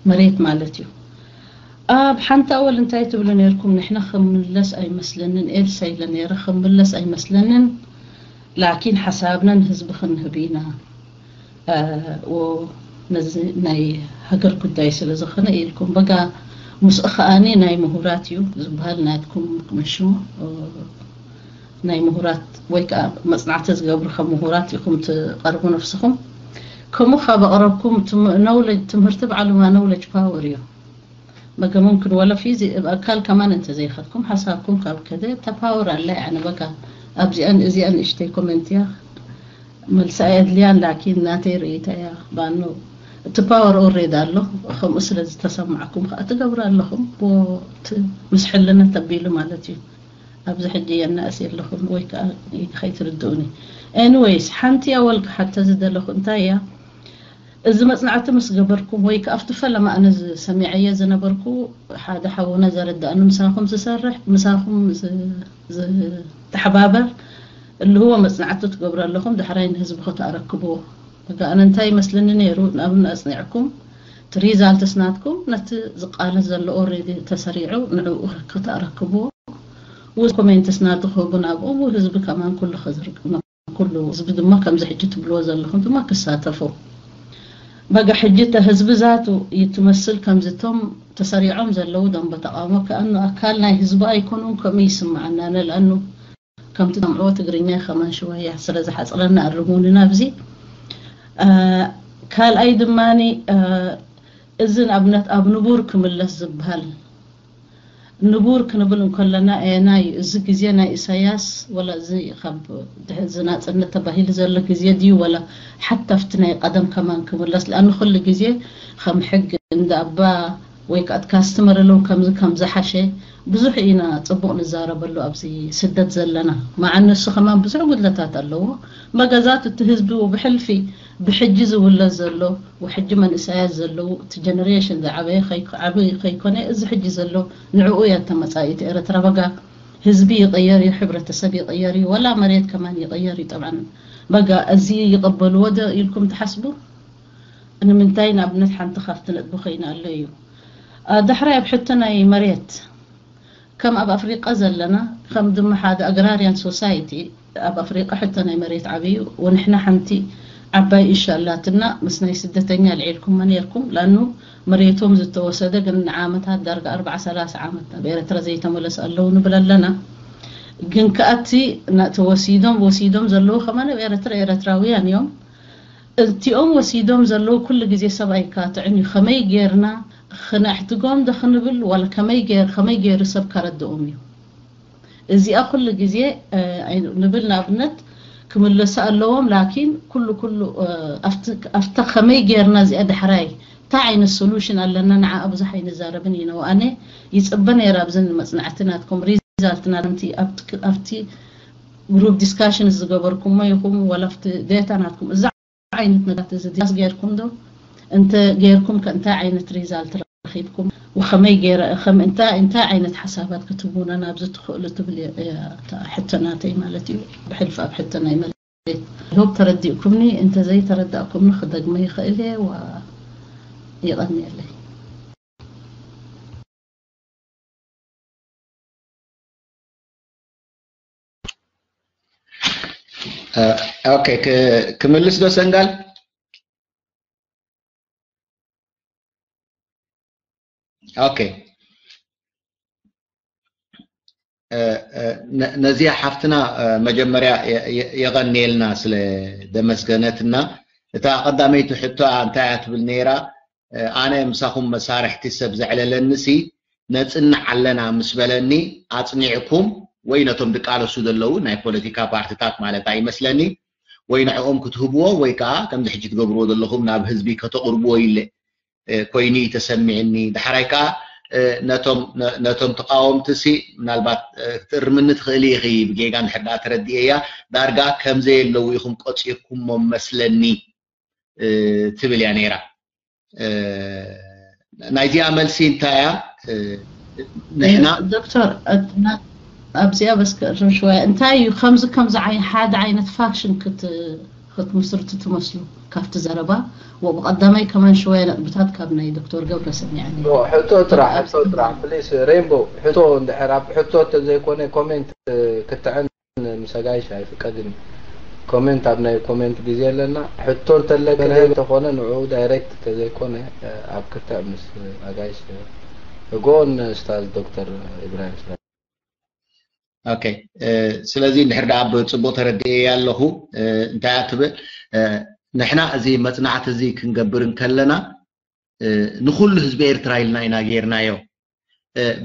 መሬት ማለት እዩ። ኣብ ሓንቲ ኣወል እንታይ ትብሉ ነርኩም? ንሕና ከምለስ ኣይመስለንን ኤልሳ ኢለ ነረ ከምለስ ኣይመስለንን ላኪን ሓሳብና ንህዝቢ ክንህብ ኢና። ነዚ ናይ ሃገር ጉዳይ ስለ ዝኾነ ኢልኩም በጋ ምስኡ ከኣኒ ናይ ምሁራት እዩ ዝበሃል ናትኩም መሽሙ ናይ ምሁራት ወይ ከዓ መፅናዕቲ ዝገብሩ ከም ምሁራት ኢኹም ትቐርቡ ነፍስኹም። ከምኡ ካብ ኣቕረብኩም knowledge ትምህርቲ ባዕሉማ knowledge power እዩ። በገ ሙምክን ወላ ፊዚ ኣብ ኣካል ከማን እንተዘይኸድኩም ሓሳብኩም ካብ ከደ ተፓወር ኣለ። ያኒ በቃ ኣብዚኣን እዚኣን እሽተይ ኮሜንት እያ መልሳ የድልያን ላኪን ናተይ ርእይታ እያ። ባኑ እቲ ፓወር ኦሬድ ኣሎ። ከምኡ ስለ ዝተሰማዕኩም ከዓ ትገብሩ ኣለኹም። ቦ- ት- ምስ ሕልና ተቢሉ ማለት እዩ። ኣብዚ ሕጂ የናእስ የለኹም ወይ ከዓ ከይትርድኡኒ። ኤኒዌይስ ሓንቲ ኣወልካ ሓተ ዝደለኹ እንታይ እያ እዚ መጽናዕቲ ምስ ገበርኩም ወይ ከኣ ኣብቲ ፈለማ ኣነ ዝሰሚዐየ ዝነበርኩ ሓደ ሓውና ዘረዳእኒ ምሳኹም ዝሰርሕ ምሳኹም ዝ- ዝተሓባበር እልህዎ መጽናዕቲ ትገብሩ ኣለኹም ዳሕራይ ንህዝቢ ከተኣረክብዎ በቃ ኣነ እንታይ ይመስለኒ ነይሩ ንኣብን ኣጽኒዕኩም እቲ ሪዛልትስ ናትኩም ነቲ ዝቃለስ ዘሎ ኦሬዲ ተሰሪዑ ንዕኡ ከተኣረክብዎ ውዝ ኮሜንትስ ናትኸቡ ናብኦም ህዝቢ ከማን ኩሉ ከዝርቅ ኩሉ ህዝቢ ድማ ከምዚ ሕጂ ትብልዎ ዘለኹም ድማ ክሳተፉ በጋ ሕጂ እተ ህዝቢ ዛቱ ይትመስል ከምዚ እቶም ተሰሪዖም ዘለዉ ደንበ ተቃውሞ ከኣኑ ኣካል ናይ ህዝቢ ኣይኮኑን ከምኡ ይስምዓና ኣነ ለኣኑ ከምቲ ሰምዕዎ ትግርኛ ከማን ሽወያ ስለ ዝሓፅረና ኣርሙኒ ናብዚ ካልኣይ ድማኒ እዚ ንኣብነት ኣብ ንቡር ክምለስ ዝበሃል ንቡር ክንብል እንከለና ኣየናይ እዩ እዚ ግዜ ናይ ኢሳያስ ወላ እዚ ካብ ድሕ- እዚ ናፅነት ተባሂሉ ዘሎ ግዜ ድዩ ወላ ሓታ ኣብቲ ናይ ቀደም ከማን ክምለስ ለኣኑ ኩሉ ግዜ ከም ሕግ እንዳ ኣባ ወይ ከዓ ካስትመር ኣለዉ ከምዚ ከም ዝሓሸ ብዙሕ ኢና ፅቡቅ ንዛረበሉ ኣብዚ ስደት ዘለና መዓን ንሱ ከማን ብዙሕ ጉድለታት ኣለዎ መገዛት እቲ ህዝቢ ብሕልፊ ብሕጂ ዝውለድ ዘሎ ወሕጂ መንእሰያት ዘለዉ እቲ ጀነሬሽን ዝዓበየ ከይኮ- ዓብይ ከይኮነ እዚ ሕጂ ዘሎ ንዕኡ እያ ተመጻኢት ኤረትራ በጋ ህዝቢ ይቕየር እዩ ሕብረተሰብ ይቕየር እዩ ወላ መሬት ከማን ይቕየር እዩ ጠብዓን በጋ እዚ ይቕበልዎ ዶ ኢልኩም ትሓስቡ ንምንታይ ንኣብነት ሓንቲ ካብቲ ነጥቢ ኮይና ኣሎ እዩ ዳሕራይ ኣብ ሕቶ ናይ መሬት ከም ኣብ ኣፍሪቃ ዘለና ከም ድማ ሓደ ኣግራርያን ሶሳይቲ ኣብ ኣፍሪቃ ሕቶ ናይ መሬት ዓብዩ ወንሕና ሓንቲ ዓባይ እሻ ኣላትና ምስ ናይ ስደተኛ ልዒልኩማ ነርኩም ላኑ መሬቶም ዝተወሰደ ግን ንዓመታት ዳርጋ ኣርባዓ ሰላሳ ዓመት ናብ ኤረትራ ዘይተመለስ ኣለዉ ንብል ኣለና ግን ከኣቲ ተወሲዶም ወሲዶም ዘለዉ ከማን ኣብ ኤረትራ ኤረትራውያን እዮም እቲኦም ወሲዶም ዘለዉ ኩሉ ግዜ ሰብ ኣይካትዕን እዩ ከመይ ጌርና ክነሕድጎም ዶ ክንብል ወላ ከመይ ጌር ከመይ ጌሩ ሰብ ከረድኦም እዩ እዚኣ ኩሉ ግዜ ንብል ንኣብነት ክምለሱ ኣለዎም ላኪን ኩሉ ኩሉ ኣብታ ከመይ ጌርና እዚኣ ዳሕራይ እንታይ ዓይነት ሶሉሽን ኣለና ንዓ ብዙሕ ኣይንዛረብን እዩ ነው ኣነ ይፅበ ነይረ ኣብዚ መፅናዕቲ ናትኩም ሪዛልት ናንቲ ኣብቲ ግሩፕ ዲስካሽን ዝገበርኩሞ ይኹም ወላ ኣብቲ ዴታ ናትኩም እዛ ዓይነት ነጋት እዚ ዲያስ ጌርኩም ዶ እንተ ጌርኩም ከ እንታይ ዓይነት ሪዛልት ረኺብኩም ወኸመይ ገይረ ከም እንታይ እንታይ ዓይነት ሓሳባት ክትቡና ናብዚ ትኽእሉ ትብል ሕቶ ናተይ ማለት እዩ ብሕልፊ ኣብ ሕቶ ናይ መሬት ሆፕ ተረዲእኩምኒ እንተ ዘይተረዳእኩምኒ ክደግመ ይኽእል እየ ዋ ይቐንየለይ ኦኬ ክምልስ ዶ ሰንጋል ኦኬ ነዚኣ ሓፍትና መጀመርያ የቐንየልና ስለ ደመስገነትና እታ ቀዳመይቲ ሕቶ እንታይ እያ ትብል ነይራ ኣነ ምሳኹም መሳርሕቲ ሰብ ዘዕለለንሲ ነፅንዕ ኣለና ምስ በለኒ ኣፅኒዕኩም ወይ ነቶም ድቃለሱ ዘለዉ ናይ ፖለቲካ ፓርትታት ማለት ኣይመስለኒ ወይ ንዕኦም ክትህብዎ ወይ ከዓ ከምዚ ሕጂ ትገብርዎ ዘለኹም ናብ ህዝቢ ከተቕርብዎ ኢለ ኮይኑ እዩ ተሰሚዕኒ ዳሕራይ ከዓ ነቶም ተቃወምቲ ሲ ምናልባት ክትእርምኒ ትኽእሊ ኢኺ ብጌጋ እንድሕር ደኣ ተረዲኤያ ዳርጋ ከምዘየለዉ ኢኹም ቆፂርኩሞም መስለኒ ትብል እያ ነይራ። ናይዚኣ መልሲ እንታይ እያ? ንሕና ዶክተር ኣብዚኣ በስከ ሽወያ እንታይ እዩ ከምዚ ከምዚ ሓደ ዓይነት ፋክሽን ክትምስርቱ ትመስሉ ካብቲ ዘረባ? ብቀዳማይ ከማን ሽወያ ነጥብታት ካብ ናይ ዶክተር ገብረ ሰሚዐ። ሕቶ ጥራሕ ሕቶ ጥራሕ ፕሊስ ሬንቦ ሕቶ እንድሕር ኣብ ሕቶ ተዘይኮነ ኮሜንት ክትዕን ምስ ኣጋይሽ ኣይፍቀድን። ኮሜንት ኣብ ናይ ኮሜንት ግዜ ኣለና። ሕቶ እንተለካ እንተኾነ ንዑ ዳይሬክት ተዘይኮነ ኣብ ክትዕ ምስ ኣጋይሽ እጎን ስታዝ ዶክተር ኢብራሂም ስለ ኦኬ። ስለዚ እንድሕር ደኣ ብፅቡቅ ተረድኤ ኣለኹ። እንታይ እያ ትብል? ንሕና እዚ መፅናዕቲ እዚ ክንገብር እንከለና ንኩሉ ህዝቢ ኤርትራ ኢልና ኢና ጌርናዮ።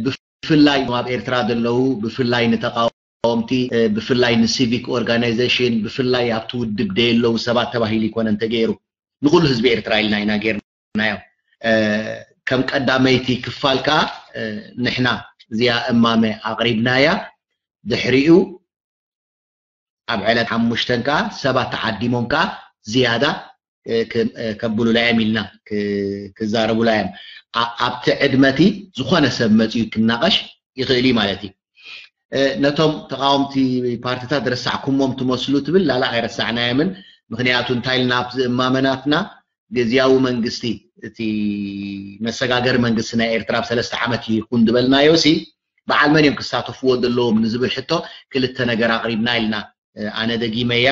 ብፍላይ ኣብ ኤርትራ ዘለዉ ብፍላይ ንተቃወምቲ ብፍላይ ንሲቪክ ኦርጋናይዜሽን ብፍላይ ኣብቲ ውድብ ደየለዉ ሰባት ተባሂሉ ይኮነን ተገይሩ ንኩሉ ህዝቢ ኤርትራ ኢልና ኢና ጌርናዮ። ከም ቀዳመይቲ ክፋል ከዓ ንሕና እዚኣ እማመ ኣቕሪብናያ። ድሕሪኡ ኣብ ዕለት ሓሙሽተን ከዓ ሰባት ተዓዲሞም ከዓ ዝያዳ ከብሉላ እዮም ኢልና ክዛረቡላ እዮም። ኣብቲ ዕድመቲ ዝኾነ ሰብ መፅዩ ክናቐሽ ይኽእል እዩ ማለት እዩ። ነቶም ተቃወምቲ ፓርቲታት ረሳዕኩሞም ትመስሉ ትብል ላላ ኣይረሳዕናዮምን። ምክንያቱ እንታይ ኢልና ኣብዚ እማመናትና ግዝያዊ መንግስቲ እቲ መሰጋገሪ መንግስቲ ናይ ኤርትራ ኣብ ሰለስተ ዓመት ይኹን ዝበልናዮ ሲ በዓል መን እዮም ክሳተፍዎ ዘለዎም ንዝብል ሕቶ ክልተ ነገር ኣቕሪብና ኢልና። ኣነ ደጊመያ፣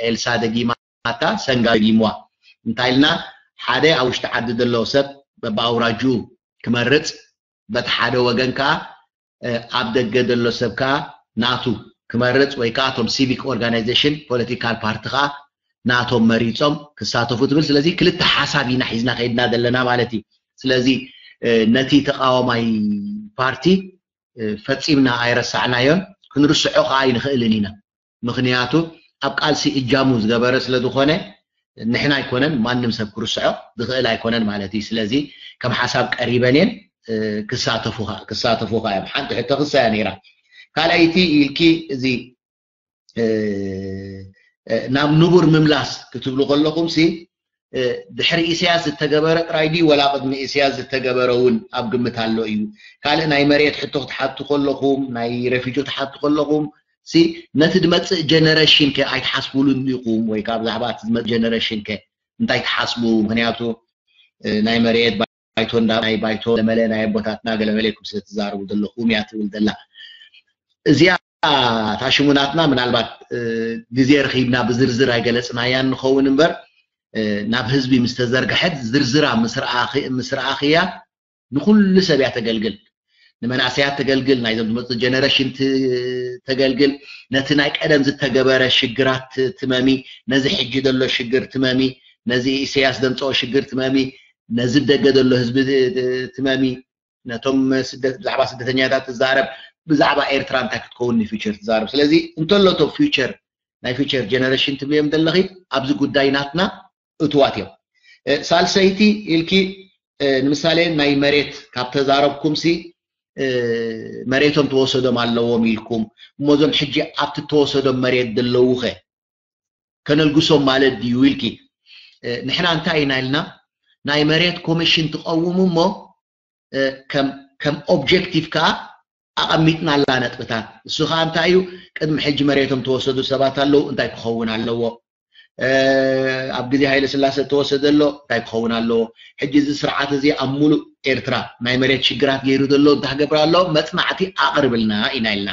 ኤልሳ ደጊማታ፣ ሰንጋ ደጊምዋ። እንታይ ኢልና ሓደ ኣብ ውሽጢ ዓዲ ዘሎ ሰብ በብኣውራጅኡ ክመርፅ በቲ ሓደ ወገን ከዓ ኣብ ደገ ዘሎ ሰብ ከዓ ናቱ ክመርፅ ወይ ከዓ እቶም ሲቪክ ኦርጋናይዜሽን ፖለቲካል ፓርቲ ከዓ ናቶም መሪፆም ክሳተፉ ትብል። ስለዚ ክልተ ሓሳብ ኢና ሒዝና ከይድና ዘለና ማለት እዩ። ስለዚ ነቲ ተቃዋማይ ፓርቲ ፈፂምና ኣይረሳዕናዮን ክንርስዖ ከዓ ኣይንኽእልን ኢና። ምክንያቱ ኣብ ቃልሲ እጃሙ ዝገበረ ስለ ዝኾነ ንሕና ኣይኮነን ማንም ሰብ ክርስዖ ዝኽእል ኣይኮነን ማለት እዩ። ስለዚ ከም ሓሳብ ቀሪበን እየን ክሳተፉኻ እዮም። ሓንቲ ሕቶ ክሳያ ነይራ። ካልኣይቲ ኢልኪ እዚ ናብ ንቡር ምምላስ ክትብሉ ከለኹም ሲ ድሕሪ ኢሳያስ ዝተገበረ ጥራይ ድዩ ወላ ቅድሚ ኢሳያስ ዝተገበረ እውን ኣብ ግምት ኣሎ እዩ? ካልእ ናይ መሬት ሕቶ ክትሓቱ ከለኹም ናይ ረፊጆ ትሓቱ ከለኹም ሲ ነቲ ድመፅእ ጀነሬሽን ከ ኣይትሓስቡሉን ኢኹም? ወይ ከዓ ብዛዕባ እቲ ዝመፅእ ጀነሬሽን ከ እንታይ ትሓስቡ? ምክንያቱ ናይ መሬት ባይቶ እንዳ ናይ ባይቶ ለመለ ናይ ኣቦታትና ገለመለ ኢልኩም ስለ ትዛረቡ ዘለኹም እያ ትብል ዘላ። እዚኣ ታሽሙናትና ምናልባት ግዜ ረኺብና ብዝርዝር ኣይገለፅናያን ንኸውን እምበር ናብ ህዝቢ ምስ ተዘርግሐት ዝርዝራ ምስ ረኣኽያ ንኩሉ ሰብ እያ ተገልግል። ንመናእሰያት ተገልግል፣ ናይዞም ዝመፅእ ጀነሬሽን ተገልግል፣ ነቲ ናይ ቀደም ዝተገበረ ሽግራት ትመሚ፣ ነዚ ሕጂ ዘሎ ሽግር ትመሚ፣ ነዚ ኢሳያስ ዘምፀኦ ሽግር ትመሚ፣ ነዚ ደገ ዘሎ ህዝቢ ትመሚ፣ ነቶም ብዛዕባ ስደተኛታት ትዛረብ፣ ብዛዕባ ኤርትራ እንታይ ክትከውን ንፊቸር ትዛረብ። ስለዚ እንተሎ እቶም ፊቸር ናይ ፊቸር ጀነሬሽን ትብልዮም ዘለኺ ኣብዚ ጉዳይ ናትና እትዋት እዮም። ሳልሰይቲ ኢልኪ ንምሳሌ ናይ መሬት ካብ ተዛረብኩም ሲ መሬቶም ተወሰዶም ኣለዎም ኢልኩም እሞ እዞም ሕጂ ኣብቲ ተወሰዶም መሬት ዘለዉ ኸ ከነልግሶም ማለት ድዩ ኢልኪ። ንሕና እንታይ ኢና ኢልና ናይ መሬት ኮሚሽን ትቐውሙ እሞ ከም ኦብጀክቲቭ ከዓ ኣቐሚጥናላ ነጥብታት። እሱ ከዓ እንታይ እዩ? ቅድሚ ሕጂ መሬቶም ተወሰዱ ሰባት ኣለዉ፣ እንታይ ክኸውን ኣለዎ? ኣብ ግዜ ሃይለ ስላሰ ተወሰደ ኣሎ፣ እንታይ ክኸውን ኣለዎ? ሕጂ እዚ ስርዓት እዚ ኣብ ሙሉእ ኤርትራ ናይ መሬት ሽግራት ገይሩ ዘሎ እንታይ ክገብር ኣለዎ? መፅናዕቲ ኣቕርብልና ኢና ኢልና።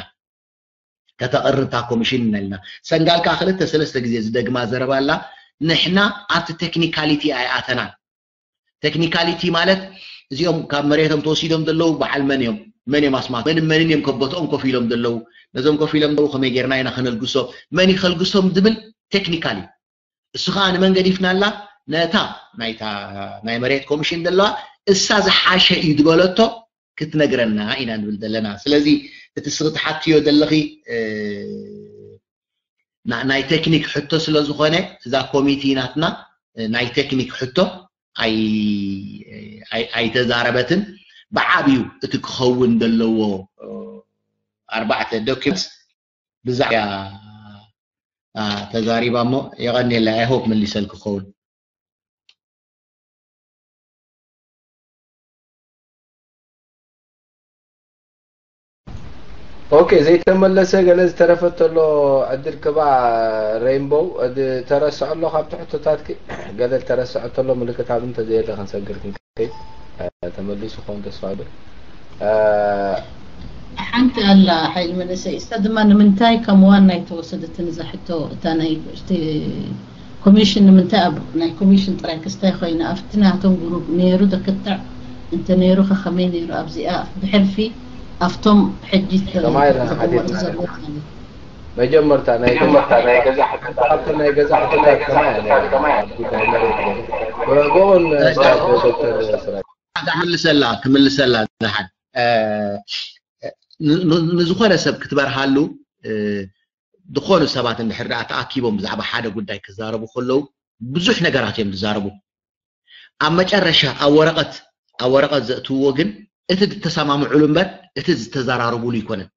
ከተቕርብ እታ ኮሚሽን ኢና ኢልና። ሰንጋል ከዓ ክልተ ሰለስተ ግዜ ዝደግማ ዘረባ ኣላ። ንሕና ኣብቲ ቴክኒካሊቲ ኣይኣተናን። ቴክኒካሊቲ ማለት እዚኦም ካብ መሬቶም ተወሲዶም ዘለዉ በዓል መን እዮም? መን እዮም ኣስማት? መን መንን እዮም ከቦትኦም ኮፍ ኢሎም ዘለዉ? ነዞም ኮፍ ኢሎም ዘለዉ ከመይ ጌርና ኢና ከነልግሶ? መን ይኸልግሶም ዝብል ቴክኒካል እዩ። እሱ ከዓ ንመን ገዲፍናላ? ነታ ናይታ ናይ መሬት ኮሚሽን ዘለዋ እሳ ዝሓሸ እዩ ዝበለቶ ክትነግረና ኢና ንብል ዘለና። ስለዚ እቲ ስኺ ትሓትዮ ዘለኺ ናይ ቴክኒክ ሕቶ ስለ ዝኾነ እዛ ኮሚቲ ናትና ናይ ቴክኒክ ሕቶ ኣይተዛረበትን። ብዓብዩ እቲ ክኸውን ዘለዎ ኣርባዕተ ዶኪመንትስ ብዛዕባ ተዛሪባ እሞ የቐንየላ። I hope መሊሰል ክኸውን ኦኬ፣ ዘይተመለሰ ገለ ዝተረፈ ተሎ ዕድል ክባ ሬንቦው፣ ተረስዖ ኣሎ ካብቲ ሕቶታትኪ? ገለ ዝተረስዖ ተሎ ምልክት ኣብ እንተዘየለ ክንሰግር ክንከይድ። ተመሊሱ ክኸውን ተስፋ ይብል። ሓንቲ ኣላ ሓይል መንእሰይ እሳ ድማ ንምንታይ ከም ዋና ኣይተወሰደትን እዛ ሕቶ? እታ ናይ ኮሚሽን ንምንታይ ኣብ ናይ ኮሚሽን ጥራይ ክስታይ ኮይና ኣብቲ ናቶም ግሩፕ ነይሩ ተክትዕ እንተ ነይሩ ከኸመይ ነይሩ ኣብዚኣ ብሕልፊ ኣብቶም ሕጂ መጀመርታ ናይ ገዛ ናይ ገዛ ሕቶታት ከማይ ብጎን ዶክተር ስራጅ ክምልሰላ ክምልሰላ ዝሓን ንዝኾነ ሰብ ክትበርሃሉ ዝኾኑ ሰባት እንድሕር ደኣ ተኣኪቦም ብዛዕባ ሓደ ጉዳይ ክዛረቡ ከለዉ ብዙሕ ነገራት እዮም ዝዛረቡ። ኣብ መጨረሻ ኣብ ወረቐት ኣብ ወረቐት ዘእትውዎ ግን እቲ ዝተሰማምዕሉ እምበር እቲ ዝተዘራረቡሉ ይኮነን።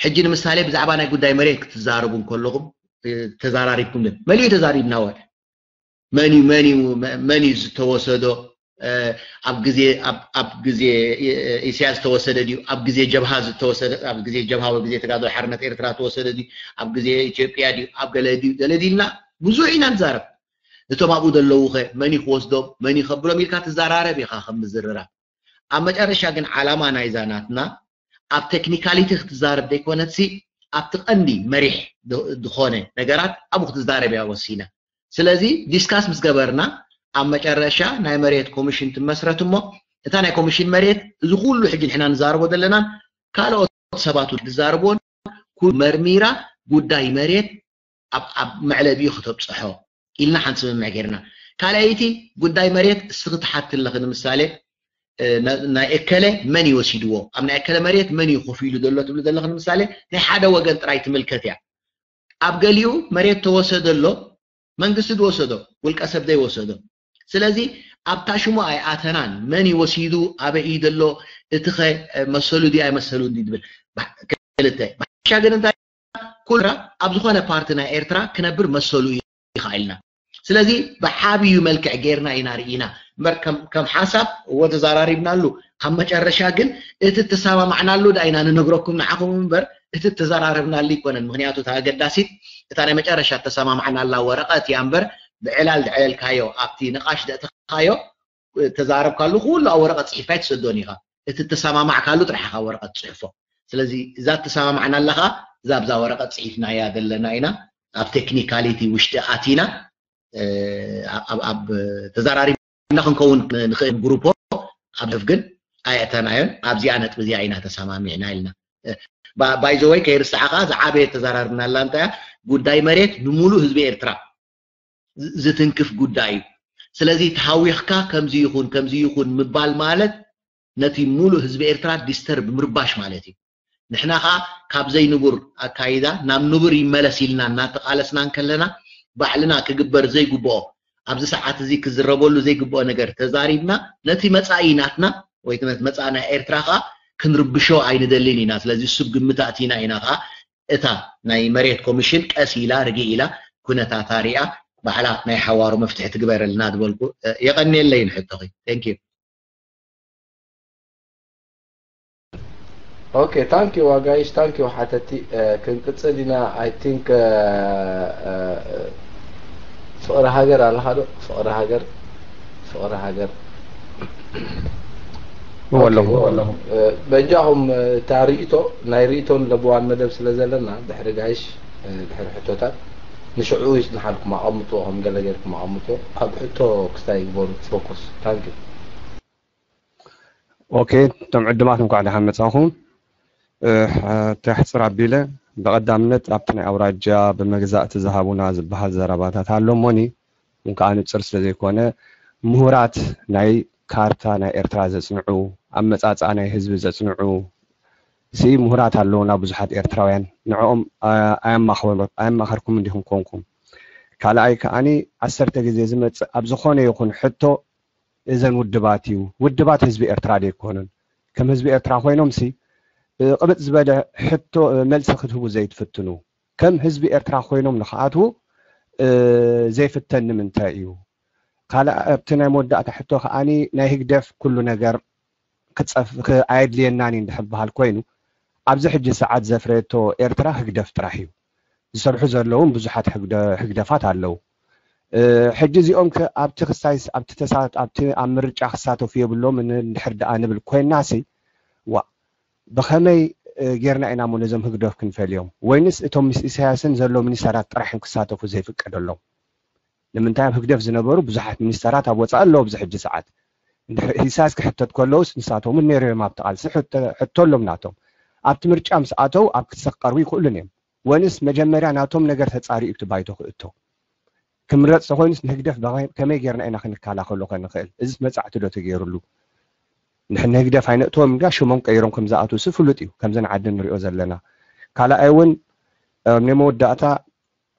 ሕጂ ንምሳሌ ብዛዕባ ናይ ጉዳይ መሬት ክትዛረቡ እንከለኹም ተዛራሪብኩም መሊኡ ተዛሪብናወ መን እዩ መን እዩ መን እዩ ዝተወሰዶ ኣብ ግዜ ኣብ ግዜ ኢሳያስ ዝተወሰደ ድዩ ኣብ ግዜ ጀብሃ ዝተወሰደ ኣብ ግዜ ጀብሃ ወይ ግዜ ተጋድሎ ሓርነት ኤርትራ ዝተወሰደ ድዩ ኣብ ግዜ ኢትዮጵያ ድዩ ኣብ ገለ ድዩ ገለ ድዩ ኢልና ብዙሕ ኢና ንዛረብ። እቶም ኣብኡ ዘለዉ ኸ መን እዩ ክወስዶም መን እዩ ከብሎም ኢልካ ትዘራረብ ኢኻ ከም ምዝርራብ። ኣብ መጨረሻ ግን ዓላማ ናይዛ ናትና ኣብ ቴክኒካሊቲ ክትዛረብ ዘይኮነትሲ ኣብቲ ቀንዲ መሪሕ ዝኾነ ነገራት ኣብኡ ክትዛረብ እያ ወሲና። ስለዚ ዲስካስ ምስ ገበርና ኣብ መጨረሻ ናይ መሬት ኮሚሽን ትመስረት እሞ እታ ናይ ኮሚሽን መሬት እዚ ኩሉ ሕጂ ንሕና ንዛረቦ ዘለናን ካልኦት ሰባት ዝዛረብዎን ኩሉ መርሚራ ጉዳይ መሬት ኣብ ኣብ መዕለቢኡ ክተብፅሖ ኢልና ሓንቲ ስምምዕ ጌርና። ካልኣይቲ ጉዳይ መሬት እስኺ ትሓቲ ኣለኺ ንምሳሌ ናይ እከለ መን እዩ ወሲድዎ ኣብ ናይ እከለ መሬት መን እዩ ኮፍ ኢሉ ዘሎ ትብሊ ዘለኺ ንምሳሌ ናይ ሓደ ወገን ጥራይ ትምልከት እያ። ኣብ ገሊኡ መሬት ተወሰደ ኣሎ መንግስቲ ዝወሰዶ ውልቀ ሰብ ዘይወሰዶ ስለዚ ኣብታ ሽሙ ኣይኣተናን መን እዩ ወሲዱ ኣበይ እዩ ዘሎ እቲ ኸ መሰሉ ድዩ ኣይመሰሉን ድዩ ዝብል ክልተ ባሻ ግን እንታይ ኩልራ ኣብ ዝኾነ ፓርቲ ናይ ኤርትራ ክነብር መሰሉ እዩ ይኽእልና ስለዚ ብዓብዩ መልክዕ ጌርና ኢና ርኢና እምበር ከም ሓሳብ እወ ተዛራሪብናሉ ኣብ መጨረሻ ግን እቲ ተሰማማዕናሉ ዳ ኢና ንነግረኩም ንዓኹም እምበር እቲ ተዘራረብናሉ ይኮነን ምክንያቱ እታ ኣገዳሲት እታ ናይ መጨረሻ ተሰማማዕናላ ወረቐት እያ እምበር ብዕላል ድዕለልካዮ ኣብቲ ንቓሽ ደእተኻዮ ተዛረብካሉ ኩሉ ኣብ ወረቐት ፅሒፍካ ኣይትሰዶን ኢኻ እቲ ተሰማማዕካሉ ጥራሕ ኢኻ ወረቐት ፅሕፎ ስለዚ እዛ ተሰማማዕናላ ኸዓ እዛ ኣብዛ ወረቐት ፅሒፍናያ ዘለና ኢና ኣብ ቴክኒካሊቲ ውሽጢ ኣቲና ኣብ ተዘራሪብና ክንከውን ንኽእል ግሩፖ ኣብ ሕፍ ግን ኣየእተናዮን ኣብዚኣ ነጥቢ እዚኣ ኢና ተሰማሚዕና ኢልና ባይዘወይ ከይርስዓኻ ዝዓበየ ተዘራርብናላ እንታይ ጉዳይ መሬት ንሙሉእ ህዝቢ ኤርትራ ዝትንክፍ ጉዳይ እዩ ስለዚ ተሃዊኽካ ከምዚ ይኹን ከምዚ ይኹን ምባል ማለት ነቲ ሙሉእ ህዝቢ ኤርትራ ዲስተርብ ምርባሽ ማለት እዩ ንሕና ኸዓ ካብ ዘይንቡር ኣካይዳ ናብ ንቡር ይመለስ ኢልና እናተቓለስና እንከለና ባዕልና ክግበር ዘይግብኦ ኣብዚ ሰዓት እዚ ክዝረበሉ ዘይግብኦ ነገር ተዛሪብና ነቲ መፃኢ ናትና ወይ ነቲ መፃኢ ናይ ኤርትራ ኸዓ ክንርብሾ ኣይንደልን ኢና ስለዚ እሱ ግምት ኣእቲና ኢና ኸዓ እታ ናይ መሬት ኮሚሽን ቀስ ኢላ ርግእ ኢላ ኩነታታ ሪኣ ባዕላ ናይ ሓዋሩ መፍትሒ ትግበረልና ዝበልኩ የቐንየለይ ንሕቶኺ thank you Okay, thank you guys, thank you ሓተቲ ክንቅጽል ኢና። I think ፍቕሪ ሃገር ኣለኻ ዶ? ፍቕሪ ሃገር ፍቕሪ ሃገር ወለኹ በጃኹም እታ ርእይቶ ናይ ርእይቶን ለብዋን መደብ ስለ ዘለና ድሕሪ ጋይሽ ድሕሪ ሕቶታት ንሽዑ ይጽንሓልኩም ኣቐምጥዎ ከም ገለ ጌርኩም ኣቐምጥዎ ኣብ ሕቶ ክስታይ ይግበሩ focus thank you ኦኬ እቶም ዕድማት እንኳዕ ደሓን መጻኹም። ተሕጽር ኣቢለ ብቐዳምነት ኣብቲ ናይ ኣውራጃ ብመግዛእቲ ዝሃቡና ዝበሃል ዘረባታት ኣሎ እሞኒ ግን ከዓ ንጽር ስለ ዘይኮነ ምሁራት ናይ ካርታ ናይ ኤርትራ ዘጽንዑ ኣመጻጽኣ ናይ ህዝቢ ዘጽንዑ ሲ ምሁራት ኣለውና ብዙሓት ኤርትራውያን ንዕኦም ኣየማኸርኩም እንዲኹም ኮንኩም ካልኣይ ከዓኒ ዓሰርተ ግዜ ዝመጽእ ኣብ ዝኾነ ይኹን ሕቶ እዘን ውድባት እዩ። ውድባት ህዝቢ ኤርትራ ደይኮኑን። ከም ህዝቢ ኤርትራ ኮይኖም ሲ ቅብጥ ዝበለ ሕቶ መልሲ ክትህቡ ዘይትፍትኑ። ከም ህዝቢ ኤርትራ ኮይኖም ንክኣትዉ ዘይፍተን ንምንታይ እዩ? ካልእ ኣብቲ ናይ መወዳእታ ሕቶ ከዓኒ ናይ ህግደፍ ኩሉ ነገር ክጸፍ ኣየድልየናን እዩ እንድሕር በሃል ኮይኑ ኣብዚ ሕጂ ሰዓት ዘፍረየቶ ኤርትራ ህግደፍ ጥራሕ እዩ። ዝሰርሑ ዘለውን ብዙሓት ህግደ-፣ ህግደፋት ኣለዉ። እ፣ ሕጂ እዚኦም ከ ኣብቲ ክሳይስ፣ ኣብቲ ተሳ-፣ ኣብቲ ኣብ ምርጫ ክሳተፉ የብሎምን እንድሕር ደኣ ንብል ኮይንናሲ፣ ዋ፣ ብኸመይ፣ እ፣ ጌርና ኢና እሞ ነዞም ህግደፍ ክንፈልዮም? ወይንስ እቶም ምስ ኢሳያስን ዘሎ ሚኒስተራት ጥራሕ እዮም ክሳተፉ ዘይፍቀደሎም? ንምንታይ ኣብ ህግደፍ ዝነበሩ ብዙሓት ሚኒስተራት ኣብ ወጻኢ ኣለዉ ኣብዚ ሕጂ ሰዓት? እንድሕር ኢሳያስ ክሕተት ከለዉስ ንሳቶም እውን ነይሮም ኣብቲ ቃልሲ ሕቶ-፣ ሕቶ ኣሎም ናቶም። ኣብቲ ምርጫ ምስ ኣተው ኣብ ክሲ ክቐርቡ ይኽእሉን እዮም። ወይንስ መጀመርያ ናቶም ነገር ተጻሪኡ እቲ ባይቶ ክእቶ? ክምረጽ ተኾይኑስ ንህግደፍ ብኸ-፣ ከመይ ጌርና ኢና ክንከላኸሎ ከንኽእል? እዚስ መጻዕቲ ዶ ተገይሩሉ? ንሕ-፣ ንህግደፍ ኣይነእትዎም ኢልካ ሽሞም ቀይሮም ከም ዝኣትዉሲ ፍሉጥ እዩ፣ ከምዘን ዓዲ ንሪኦ ዘለና። ካልኣይ እውን፣ እ፣ ናይ መወዳእታ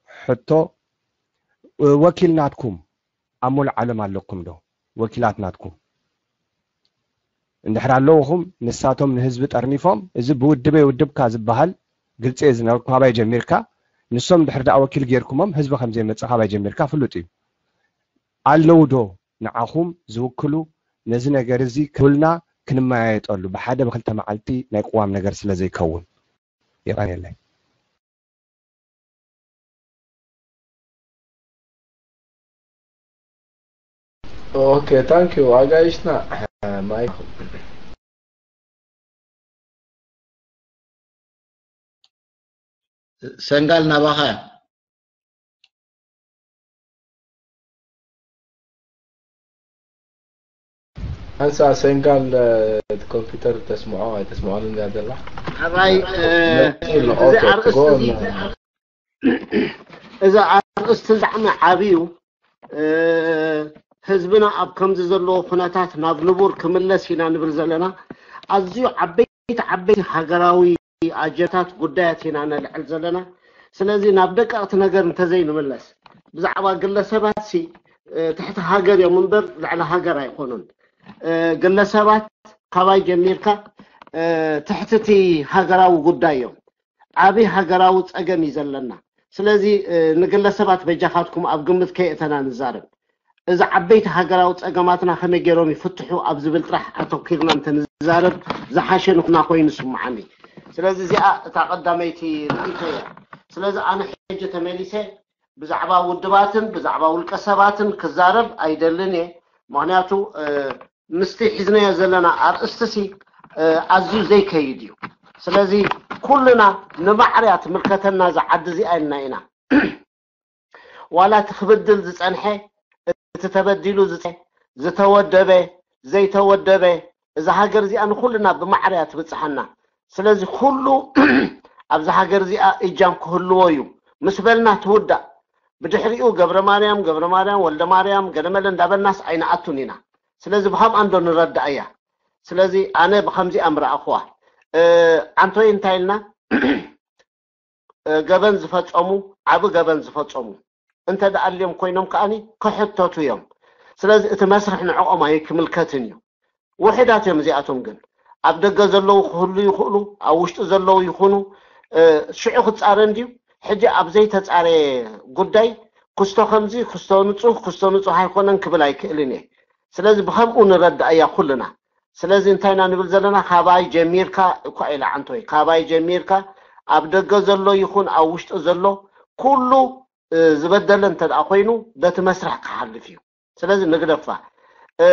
ሕቶ፣ እ፣ ወኪል ናትኩም ኣብ ሙሉእ ዓለም ኣለኩም ዶ? ወኪላት ናትኩም እንድሕር ኣለውኹም፣ ንሳቶም ንህዝቢ ጠርኒፎም፣ እዚ ብውድበይ ውድብካ ዝበሃል ግልፂ እየ ዝነበርኩም፣ ካባይ ጀሚርካ። ንሶም እንድሕር ደኣ ወኪል ጌርኩሞም፣ ህዝቢ ከም ዘይመፅእ ካባይ ጀሚርካ ፍሉጥ እዩ። ኣለዉ ዶ ንዓኹም ዝውክሉ? ነዚ ነገር እዚ ክብሉና፣ ክንመያየጠሉ፣ ብሓደ ብክልተ መዓልቲ ናይ ቅዋም ነገር ስለ ዘይከውን። የቐንየለይ። ኦኬ፣ ታንክ ዩ ኣጋይሽና። ማይክ ሰንጋል ናባኻ። ኣንሳ ሰንጋል፣ እ፣ እቲ ኮምፒውተር ተስምዖ ኣይተስምዖን እያ ዘላ። ሕራይ፣ እ፣ መሲሉ፣ እዚ ኦኬ፣ ኣርእስቲ ጎ እዚ ኦን። እዚ ኣርእስቲ ብጣዕሚ ዓብዩ፣ እ፣ ህዝብና ኣብ ከምዚ ዘለዎ ኩነታት ናብ ንቡር ክምለስ ኢና ንብል ዘለና። ኣዝዩ ዓበይቲ ዓበይቲ ሃገራዊ ኣጀንዳታት ጉዳያት ኢና ነልዕል ዘለና። ስለዚ ናብ ደቀቕቲ ነገር እንተዘይንምለስ፣ ብዛዕባ ግለሰባት ሲ፣ እ፣ ትሕቲ ሃገር እዮም እምበር ልዕሊ ሃገር ኣይኮኑን። እ፣ ግለሰባት ካባይ ጀሚርካ፣ እ፣ ትሕቲ እቲ ሃገራዊ ጉዳይ እዮም። ዓቢ ሃገራዊ ጸገም እዩ ዘለና። ስለዚ፣ እ፣ ንግለሰባት በጃኻትኩም ኣብ ግምት ከየእተና ንዛረብ። እዚ ዓበይቲ ሃገራዊ ጸገማትና ከመይ ገይሮም ይፍትሑ ኣብ ዝብል ጥራሕ ኣተኲርና እንተንዛረብ ዝሓሸ ንኹና ኮይኑ ይስምዓኒ። ስለዚ እዚኣ እታ ቀዳመይቲ ርእይቶ እያ። ስለዚ ኣነ ሕጂ ተመሊሰ ብዛዕባ ውድባትን ብዛዕባ ውልቀ ሰባትን ክዛረብ ኣይደልን እየ። ምኽንያቱ፣ እ፣ ምስቲ ሒዝናዮ ዘለና ኣርእስቲ ሲ፣ እ፣ ኣዝዩ ዘይከይድ እዩ። ስለዚ ኩልና ንማዕርያ ትምልከተና እዛ ዓዲ እዚኣ ኢልና ኢና። ዋላ እቲ ክብድል ዝጸንሐ፣ እቲ ተበዲሉ ዝጸ-፣ ዝተወደበ፣ ዘይተወደበ፣ እዛ ሃገር እዚኣ ንኹልና ብማዕርያ ትብጽሓና። ስለዚ ኩሉ ኣብዛ ሃገር እዚኣ እጃም ክህልዎ እዩ ምስ በልና ትውዳእ። ብድሕሪኡ ገብረ ማርያም፣ ገብረ ማርያም፣ ወልደ ማርያም፣ ገለመለ እንዳበልናስ ኣይንኣቱን ኢና። ስለዚ ብኸምኣ እንዶ ንረዳእ እያ። ስለዚ ኣነ ብኸምዚኣ ምረኣኽዋ። እ፣ ዓንቶይ እንታይ ኢልና? እ፣ ገበን ዝፈጸሙ፣ ዓቢ ገበን ዝፈጸሙ እንተ ደኣ ኣልዮም ኮይኖም ከኣኒ ክሕተቱ እዮም። ስለዚ እቲ መስርሕ ንዕኦም ኣይክምልከትን እዩ። ውሑዳት እዮም እዚኣቶም ግን። ኣብ ደገ ዘለዉ ክህሉ ይኽእሉ፣ ኣብ ውሽጢ ዘለዉ ይኹኑ፣ እ፣ ሽዑ ክጻረ እንድዩ። ሕጂ ኣብ ዘይተጻረየ ጉዳይ ክስቶ ከምዚ፣ ክስቶ ንጹህ፣ ክስቶ ንጹህ ኣይኮነን ክብል ኣይክእልን እየ። ስለዚ ብኸምኡ ንረዳእ እያ ኩልና። ስለዚ እንታይ ኢና ንብል ዘለና? ካባይ ጀሚርካ እኳ ኢላ ዓንቶይ፣ ካባይ ጀሚርካ ኣብ ደገ ዘሎ ይኹን ኣብ ውሽጢ ዘሎ ኩሉ፣ እ፣ ዝበደለ እንተ ደኣ ኮይኑ በቲ መስርሕ ክሓልፍ እዩ። ስለዚ ንግደፋ። እ፣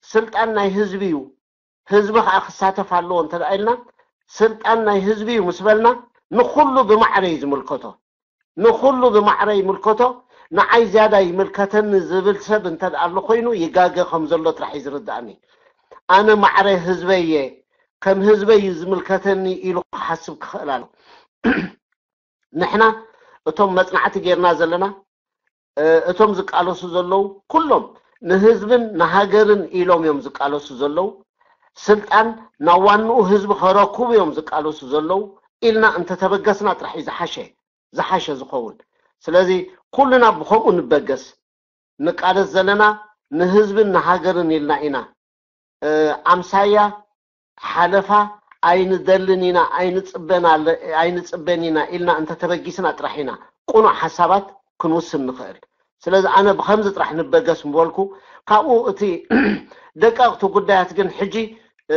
ስልጣን ናይ ህዝቢ እዩ፣ ህዝቢ ከዓ ክሳተፍ ኣለዎ እንተ ደኣ ኢልና፣ ስልጣን ናይ ህዝቢ እዩ ምስ በልና ንኹሉ ብማዕረ እዩ ዝምልከቶ። ንኹሉ ብማዕረ ይምልከቶ። ንዓይ ዝያዳ ይምልከተኒ ዝብል ሰብ እንተ ደኣ ኣሎ ኮይኑ ይጋገ ከም ዘሎ ጥራሕ እዩ ዝርድኣኒ። ኣነ ማዕረ ህዝበይ እየ፣ ከም ህዝበይ እዩ ዝምልከተኒ ኢሉ ክሓስብ ክኽእል ኣሎ። ንሕና እቶም መጽናዕቲ ጌርና ዘለና፣ እ፣ እቶም ዝቃለሱ ዘለዉ ኩሎም ንህዝብን ንሃገርን ኢሎም እዮም ዝቃለሱ ዘለዉ። ስልጣን ናብ ዋንኡ ህዝቢ ከረክቡ እዮም ዝቃለሱ ዘለዉ ኢልና እንተተበገስና ጥራሕ እዩ ዝሓሸ፣ ዝሓሸ ዝኸውን። ስለዚ ኩልና ብኸምኡ ንበገስ። ንቃለስ ዘለና ንህዝብን ንሃገርን ኢልና ኢና። እ፣ ኣምሳያ ሓለፋ ኣይንደልን ኢና፣ ኣይንጽበን ኣለ-፣ ኣይንጽበን ኢና ኢልና እንተተበጊስና ጥራሕ ኢና ቅኑዕ ሓሳባት ክንውስን ንኽእል። ስለዚ ኣነ ብኸምዚ ጥራሕ ንበገስ ምበልኩ፣ ካብኡ እቲ ደቀቕቲ ጉዳያት ግን ሕጂ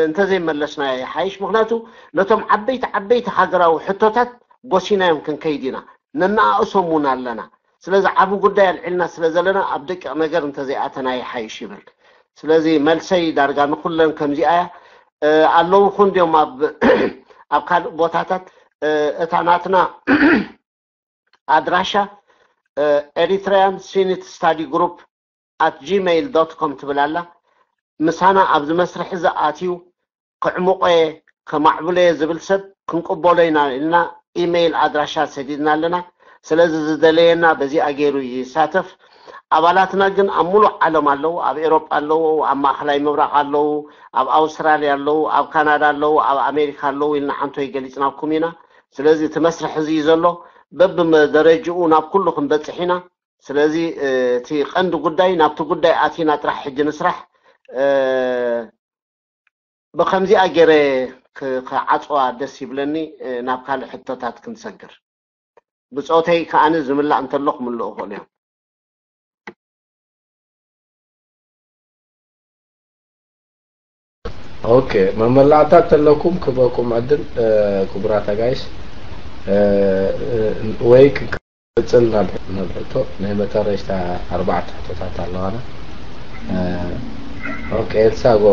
እንተዘይመለስና ይሓይሽ። ምክንያቱ ነቶም ዓበይቲ ዓበይቲ ሃገራዊ ሕቶታት ጎሲናዮም ክንከይድ ኢና፣ ነነኣእሶም እውን ኣለና። ስለዚ ዓቢ ጉዳይ ኣልዒልና ስለ ዘለና ኣብ ደቂቕ ነገር እንተዘይኣተና ይሓይሽ ይብል። ስለዚ መልሰይ ዳርጋ ንኩለን ከምዚኣ እያ። ኣለዉ ኩን ድዮም ኣብ ኣብ ካልእ ቦታታት? እታ ናትና ኣድራሻ Eritrean Senate Study Group at gmail dot com ትብል ኣላ። ምሳና ኣብዚ መስርሕ እዚ ኣትዩ ክዕምቆየ ከማዕብለየ ዝብል ሰብ ክንቅበሎ ኢና ኢልና ኢሜይል ኣድራሻ ሰዲድና ኣለና። ስለዚ ዝደለየና በዚኣ ገይሩ ይሳተፍ። ኣባላትና ግን ኣብ ሙሉእ ዓለም ኣለዉ። ኣብ ኤሮጳ ኣለዉ፣ ኣብ ማእኸላይ ምብራቕ ኣለዉ፣ ኣብ ኣውስትራልያ ኣለዉ፣ ኣብ ካናዳ ኣለዉ፣ ኣብ ኣሜሪካ ኣለዉ ኢልና ዓንቶ ይገሊጽናኩም ኢና። ስለዚ እቲ መስርሕ እዚ እዩ ዘሎ። በብደረጅኡ ናብ ኩሉ ክንበጽሕ ኢና። ስለዚ እቲ ቀንዲ ጉዳይ ናብቲ ጉዳይ ኣቲና ጥራሕ ሕጂ ንስራሕ። ብከምዚኣ ገይረ ክዓፅዋ ደስ ይብለኒ። ናብ ካልእ ሕቶታት ክንሰግር። ብፆተይ ከዓኒ ዝምላእ እንተሎ ክምልኡ ይኽእሉ እዮም። ኦኬ፣ መመላእታ ተለኩም ክበኩም ዕድል። ክቡራት ኣጋይሽ፣ ወይ ክቅፅል ናብ ናብ ሕቶ ናይ መጨረሽታ ኣርባዕተ ሕቶታት ኣለዋና። ኦኬ፣ ኤልሳ ጎ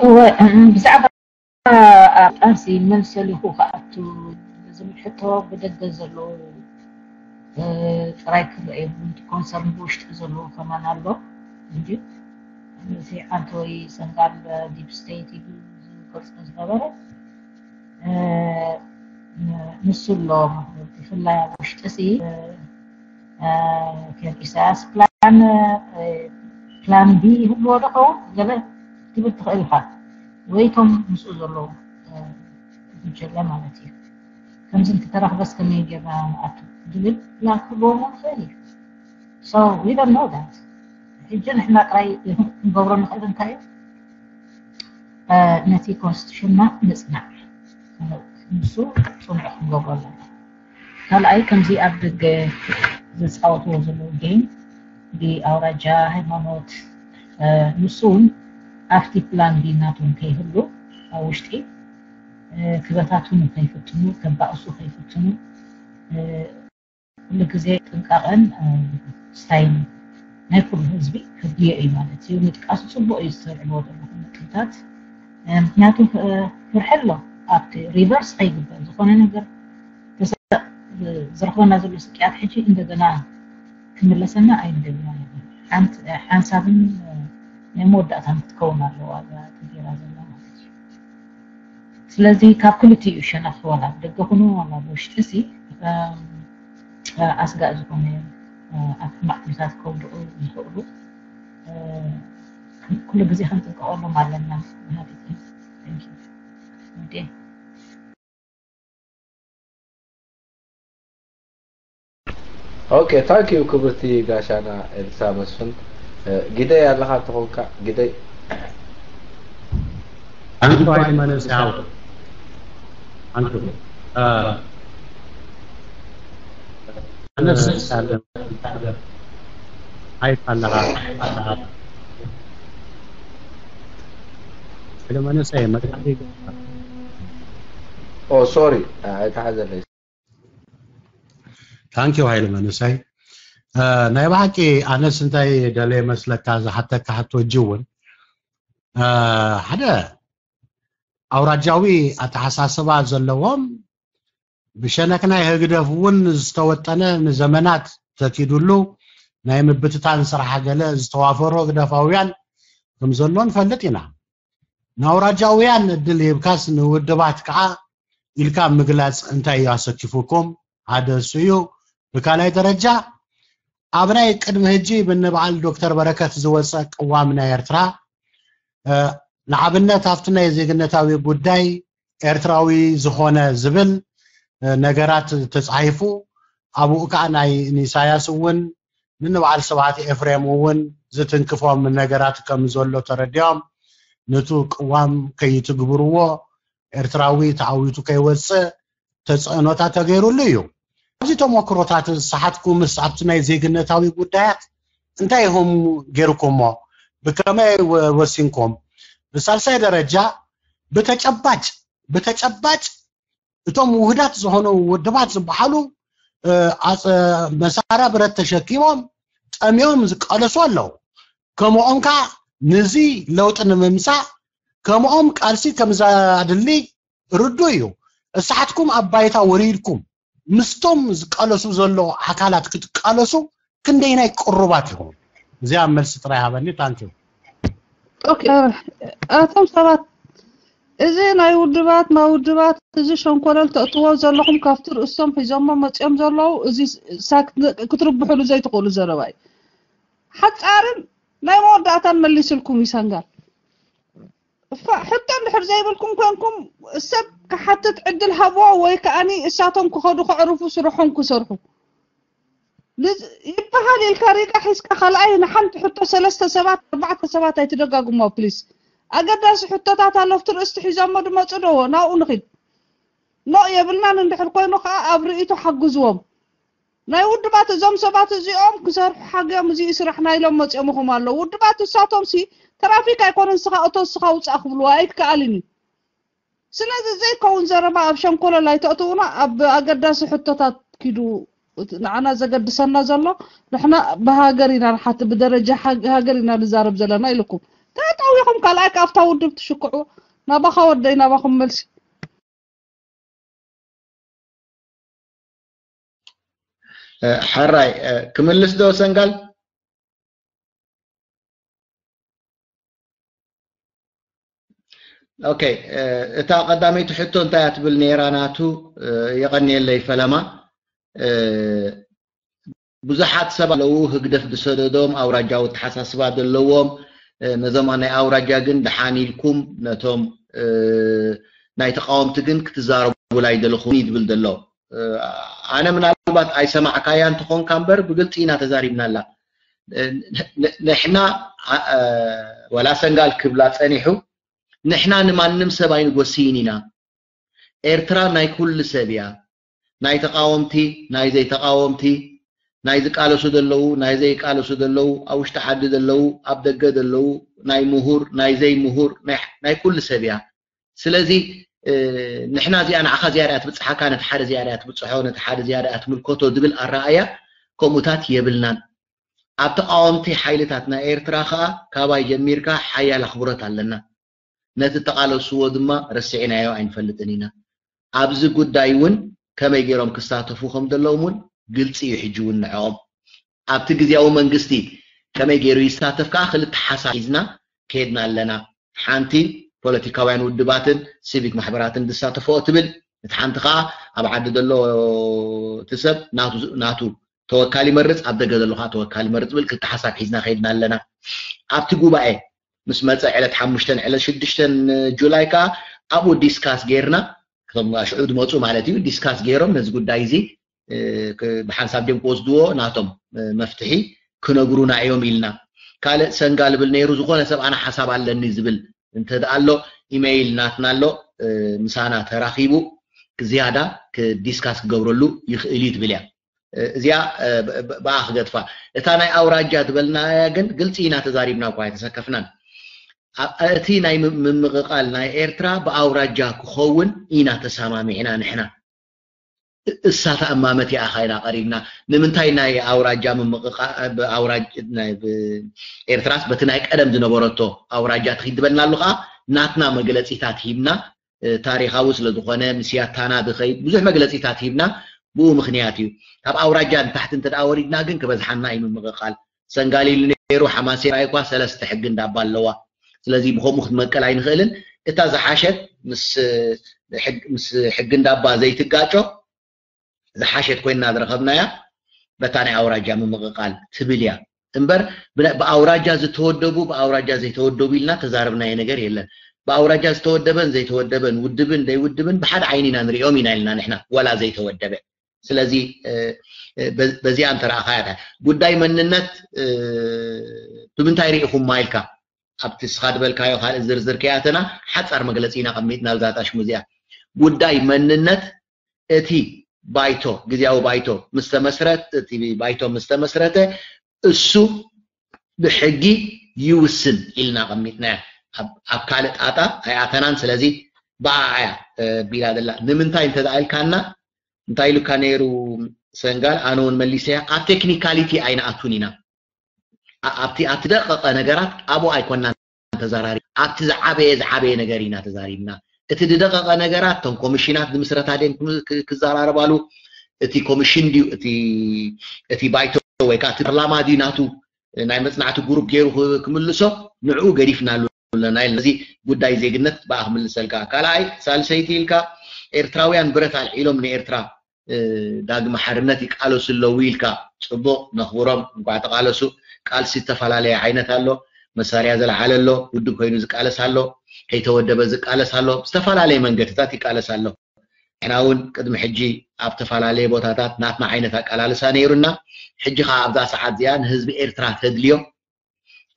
እወ፣ ብዛዕባ ኣብ ቃልሲ መምሰሊኹ ክኣቱ ዝብል ሕቶ ብደገ ዘለዉ ጥራይ ክረአ የብሉን። እቲ ኮንሰርን ብውሽጢ ዘለዎ ከማን ኣሎ። እንጂ እቲ ዓንተ ወይ ሰንጋል ዲፕ ስቴት ኢሉ ዝገልጾ ዝነበረ ንሱ ኣሎ። ብፍላይ ኣብ ውሽጢ ሲ ከም ኢሳያስ ፕላን ፕላን ቢ ይህልዎ ዶ ኸውን ገለ ትብል ትኽእል ኢኻ። ወይ እቶም ምስኡ ዘለዉ ጉጀለ ማለት እዩ። ከምዚ እንተተረኽበስ ከመይ ጌርና ንኣቱ ዝብል ፕላን ክህልዎም ይኽእል እዩ። So we don't know that. ሕጂ ንሕና ጥራይ ክንገብሮ ንኽእል እንታይ እዩ? ነቲ ኮንስቲቱሽንና ምጽናዕ ንሱ ጽኑዕ ክንገብሮ ኣለና። ካልኣይ ከምዚ ኣብ ደገ ዘጻወትዎ ዘለዉ ጌም ብኣውራጃ ሃይማኖት ንሱ እውን ኣብቲ ፕላን ቢ ናቶም ከይህሉ ኣብ ውሽጢ ክበታትኑ ከይፍትኑ ከባእሱ ከይፍትኑ ኩሉ ግዜ ጥንቃቐን ስታይል ናይ ኩሉ ህዝቢ ከድልዮ እዩ ማለት እዩ። ምጥቃሱ ፅቡቅ እዩ ዝሰርዕዎ ዘለኹም ነጥብታት። ምክንያቱ ፍርሒ ኣሎ ኣብቲ ሪቨርስ ከይግበር ዝኾነ ነገር ዝረኽበና ዘሎ ስቅያት ሕጂ እንደገና ክምለሰና ኣይንደልን። ሓንሳብን ናይ መወዳእታን ክትከውን ኣለዋ እዛ ተገይራ ዘላ ማለት እዩ። ስለዚ ካብ ክልቲኡ ሸነኽ ዋላ ብደገ ኩኑ ዋላ ብውሽጢ ሲ ኣስጋእ ዝኾነ ኣብ ሕማቕ ኩነታት ከውድቑ ዝኽእሉ ኩሉ ግዜ ክንጥንቀቐሎም ኣለና ማለት እዩ። ኦኬ፣ ታንክ ዩ ክብርቲ ጋሻና ኤልሳ መስፍን። ግደይ ኣለኻ እንተኾንካ ግደይ። ኣንቱ ኣይመነስ ያው ኣንቱ ኣነስ ሳለ ኣይፋለኻ ኣይፋለኻ ለመነሳይ መጥቃዕቲ ኦ ሶሪ ኣይተሓዘለይ። ታንኪዩ ሃይለ መንእሰይ። ናይ ብሓቂ ኣነስ እንታይ ደለ መስለካ ዝሓተካ ሕቶ እጂ እውን ሓደ ኣውራጃዊ ኣተሓሳስባ ዘለዎም ብሸነክ ናይ ህግደፍ እውን ዝተወጠነ ንዘመናት ተኪዱሉ ናይ ምብትታን ስራሕ ገለ ዝተዋፈሩ ህግደፋውያን ከም ዘሎ ንፈልጥ ኢና። ንኣውራጃውያን እድል ሂብካስ ንውድባት ከዓ ኢልካ ምግላፅ እንታይ እዩ ኣሰኪፉኩም? ሓደ እሱ እዩ። ብካልኣይ ደረጃ ኣብ ናይ ቅድሚ ህጂ ብንበዓል ዶክተር በረከት ዝወፀ ቅዋም ናይ ኤርትራ ንኣብነት ኣብቲ ናይ ዜግነታዊ ጉዳይ ኤርትራዊ ዝኾነ ዝብል ነገራት ተፃሒፉ ኣብኡ ከዓ ናይ ንኢሳያስ እውን ንንበዓል ስብሓት ኤፍሬም እውን ዝትንክፎም ነገራት ከም ዘሎ ተረዲኦም ነቱ ቅዋም ከይትግብርዎ ኤርትራዊ ተዓዊቱ ከይወፅእ ተፅዕኖታት ተገይሩሉ እዩ። ኣብዚ ተሞክሮታት ዝሰሓትኩምስ ኣብቲ ናይ ዜግነታዊ ጉዳያት እንታይ ኢኹም ገይርኩሞ? ብከመይ ወሲንኩም? ብሳልሳይ ደረጃ ብተጨባጭ ብተጨባጭ እቶም ውህዳት ዝኾኑ ውድባት ዝበሃሉ መሳርያ ብረት ተሸኪሞም ጠሚዮም ዝቃለሱ ኣለዉ። ከምኦም ከዓ ነዚ ለውጢ ንምምፃእ ከምኦም ቃልሲ ከምዘድሊ ርዱእ እዩ። እሳሕትኩም ኣብ ባይታ ወሪድኩም ምስቶም ዝቃለሱ ዘለዉ ኣካላት ክትቃለሱ ክንደይናይ ቅሩባት ኢኹም? እዚኣ መልሲ ጥራይ ሃበኒ። ታንኪዩ። ኦኬ፣ ኣቶም ሰባት እዚ ናይ ውድባት ናይ ውድባት እዚ ሸንኮለል ተእትዎ ዘለኹም ካብቲ ርእሶም ሒዞሞ መፂኦም ዘለዉ እዚ ክትርብሕሉ ዘይትኽእሉ ዘረባ እዩ። ሓፃርን ናይ መወዳእታን መሊስልኩም ይሰንጋል። ሕቶ እንድሕር ዘይብልኩም ኮንኩም ሰብ ክሓትት ዕድል ሃብዎ ወይ ከዓኒ እሳቶም ክኸዱ ከዕርፉ ስርሖም ክሰርሑ ይበሃል ኢልካ ሪጋ ሒዝካ ካልኣይ ንሓንቲ ሕቶ ሰለስተ ሰባት ኣርባዕተ ሰባት ኣይትደጋግሞ ፕሊስ። ኣገዳሲ ሕቶታት ኣለፍቲ ርእስቲ ሒዞሞ ድመፁ ዶ ናብኡ ንኺድ። ኖ የብልናን እንድሕር ኮይኑ ከዓ ኣብ ርእይቶ ሓግዝዎም። ናይ ውድባት እዞም ሰባት እዚኦም ክሰርሑ ሓግዮም እዚ ስራሕ ናይሎም መፅኦምኹም ኣለዉ። ውድባት እሳቶም ሲ ተራፊክ ኣይኮነን ስኻ እቶ ስኻ ውፃእ ክብልዋ ኣይትከኣልን እዩ። ስለዚ ዘይከውን ዘረባ ኣብ ሸንኮለል ኣይተእትውና ኣብ ኣገዳሲ ሕቶታት ኪዱ። ንዓና ዘገድሰና ዘሎ ንሕና ብሃገር ኢና ንሓት ብደረጃ ሃገር ኢና ንዛረብ ዘለና ኢልኩም ተጣዊኹም ካልኣይ ካብታ ውድብ ትሽክዑ። ናባኻ ወደይ ናባኹም መልሲ። ሕራይ ክምልስ ዶ ሰንጋል? ኦኬ፣ እታ ቀዳመይቲ ሕቶ እንታይ እያ ትብል ነይራ ናቱ? የቐንየለይ ፈለማ። ብዙሓት ሰብ ኣለዉ ህግደፍ ዝሰደዶም ኣውራጃዊ ኣተሓሳስባ ዘለዎም፣ ነዞም ናይ ኣውራጃ ግን ደሓን ኢልኩም ነቶም ናይ ተቃወምቲ ግን ክትዛረቡላ ኣይደለኹም እዩ ዝብል ዘሎ። ኣነ ምናልባት ኣይሰማዕካያ እንትኾንካ እምበር ብግልፂ ኢና ተዛሪብናላ። ንሕና ወላ ሰንጋል ክብላ ፀኒሑ ንሕና ንማንም ሰብ ኣይንጎስይን ኢና። ኤርትራ ናይ ኩሉ ሰብ እያ። ናይ ተቃወምቲ፣ ናይ ዘይተቃወምቲ፣ ናይ ዝቃለሱ ዘለዉ፣ ናይ ዘይቃለሱ ዘለዉ፣ ኣብ ውሽጢ ዓዲ ዘለዉ፣ ኣብ ደገ ዘለዉ፣ ናይ ምሁር፣ ናይ ዘይምሁር፣ ናይ ኩሉ ሰብ እያ። ስለዚ ንሕና እዚኣ ንዓኻ እዚኣ ሪኣ ትብፅሓካ፣ ነቲ ሓደ እዚኣ ሪኣ ትብፅሖ፣ ነቲ ሓደ እዚኣ ሪኣ ትምልከቶ ዝብል ኣረኣእያ ከምኡታት የብልናን። ኣብ ተቃወምቲ ሓይልታት ናይ ኤርትራ ከዓ ካባይ ጀሚርካ ሓያል ኣኽብሮት ኣለና። ነቲ እተቓለስዎ ድማ ረሲዕናዮ ኣይንፈልጥን ኢና። ኣብዚ ጉዳይ እውን ከመይ ገይሮም ክሳተፉ ከም ዘለዎም እውን ግልፂ እዩ ሕጂ እውን ንዕኦም። ኣብቲ ግዝያዊ መንግስቲ ከመይ ገይሩ ይሳተፍ ከዓ ክልተ ሓሳብ ሒዝና ከይድና ኣለና። ሓንቲ ፖለቲካውያን ውድባትን ሲቪክ ማሕበራትን ዝሳተፍኦ ትብል፣ እቲ ሓንቲ ከዓ ኣብ ዓዲ ዘሎ እቲ ሰብ ናቱ ተወካል ይመርፅ፣ ኣብ ደገ ዘሎ ከዓ ተወካል ይመርፅ ዝብል ክልተ ሓሳብ ሒዝና ከይድና ኣለና። ኣብቲ ጉባኤ ምስ መፀ ዕለት ሓሙሽተን ዕለት ሽዱሽተን ጁላይ ከዓ ኣብኡ ዲስካስ ጌርና፣ እቶም ኣሽዑ ዝመፁ ማለት እዩ፣ ዲስካስ ገይሮም ነዚ ጉዳይ እዚ ብሓንሳብ ድዮም ክወስድዎ ናቶም መፍትሒ ክነግሩና እዮም ኢልና። ካልእ ሰንጋ ልብል ነይሩ፣ ዝኾነ ሰብ ኣነ ሓሳብ ኣለኒ ዝብል እንተ ደኣ ኣሎ ኢሜይል ናትና ኣሎ፣ ምሳና ተራኺቡ ዝያዳ ክዲስካስ ክገብረሉ ይኽእል እዩ ትብል እያ። እዚኣ ብኣ ክገድፋ። እታ ናይ ኣውራጃ ዝበልናያ ግን ግልፂ ኢና ተዛሪብና እኳ ኣይተሰከፍናን። እቲ ናይ ምምቕቓል ናይ ኤርትራ ብኣውራጃ ክኸውን ኢና ተሰማሚዕና ንሕና። እሳ ተኣማመት ይኣኻ ኢና ቀሪብና። ንምንታይ ናይ ኣውራጃ ምምቕቓል ኤርትራስ በቲ ናይ ቀደም ዝነበረቶ ኣውራጃ ትኺድ ዝበልና ኣሎ ከዓ ናትና መግለፂታት ሂብና። ታሪኻዊ ስለዝኾነ ምስ ያታና ዝኸይድ ብዙሕ መግለፂታት ሂብና። ብኡ ምኽንያት እዩ ካብ ኣውራጃ ንታሕቲ እንተ ወሪድና ግን ክበዝሓና እዩ ምምቕቓል። ሰንጋሊሉ ነይሩ ሓማሴን ኣይኳ ሰለስተ ሕጊ እንዳባ ኣለዋ። ስለዚ ብከምኡ ክትመቀል ኣይንኽእልን። እታ ዝሓሸት ምስ ሕጊ እንዳባ ዘይትጋጮ ዝሓሸት ኮይና ዝረኸብናያ በታ ናይ ኣውራጃ ምምቕቓል ትብል እያ እምበር ብኣውራጃ ዝተወደቡ ብኣውራጃ ዘይተወደቡ ኢልና ተዛረብናዮ ነገር የለን። ብኣውራጃ ዝተወደበን ዘይተወደበን ውድብን ዘይውድብን ብሓደ ዓይኒ ኢና ንሪኦም ኢና ኢልና ንሕና ዋላ ዘይተወደበ። ስለዚ በዚኣ እንተረኣኻያ ጉዳይ መንነት ብምንታይ ርኢኹማ ኢልካ ኣብቲ ስኻ ዝበልካዮ ካልእ ዝርዝር ከይኣተና ሓፃር መግለፂ ኢና ቀሚጥና ኣብዛ ታሽሙ እዚኣ። ጉዳይ መንነት እቲ ባይቶ ግዝያዊ ባይቶ ምስ ተመስረተ እቲ ባይቶ ምስ ተመስረተ እሱ ብሕጊ ይውስን ኢልና ኣቐሚጥናያ። ኣብ ካልእ ጣጣ ኣይኣተናን። ስለዚ ብኣያ ቢላ ዘላ ንምንታይ እንተ ኢልካና፣ እንታይ ኢሉካ ነይሩ ሰንጋል? ኣነ እውን መሊሰያ፣ ኣብ ቴክኒካሊቲ ኣይንኣቱን ኢና። ኣብቲ ኣብቲ ደቀቐ ነገራት ኣብኡ ኣይኮናን ተዘራሪ ኣብቲ ዝዓበየ ዝዓበየ ነገር ኢና ተዛሪብና። እቲ ዝደቀቐ ነገራት፣ እቶም ኮሚሽናት ዝምስረታ ድን ክዘራረባሉ፣ እቲ ኮሚሽን ድዩ እቲ እቲ ባይቶ ወይ ከዓ እቲ ፓርላማ ድዩ ናቱ ናይ መፅናዕቲ ግሩፕ ገይሩ ክምልሶ ንዕኡ ገዲፍናሉ ኣለና። እዚ ጉዳይ ዜግነት ብኣ ክምልሰልካ። ካልኣይ ሳልሰይቲ ኢልካ ኤርትራውያን ብረት ኣልዒሎም ንኤርትራ ዳግመ ሓርነት ይቃለሱ ኣለዉ ኢልካ፣ ጽቡቕ፣ ነኽብሮም፣ እንኳዕ ተቃለሱ። ቃልሲ ዝተፈላለየ ዓይነት ኣሎ። መሳርያ ዘለዓለ ኣሎ፣ ውድብ ኮይኑ ዝቃለስ ኣሎ፣ ከይተወደበ ዝቃለስ ኣሎ። ብዝተፈላለየ መንገድታት ይቃለስ ኣሎ። ንሕና እውን ቅድሚ ሕጂ ኣብ ዝተፈላለየ ቦታታት ናትና ዓይነት ኣቃላልሳ ነይሩና። ሕጂ ኸዓ ኣብዛ ሰዓት እዚኣ ንህዝቢ ኤርትራ ተድልዮ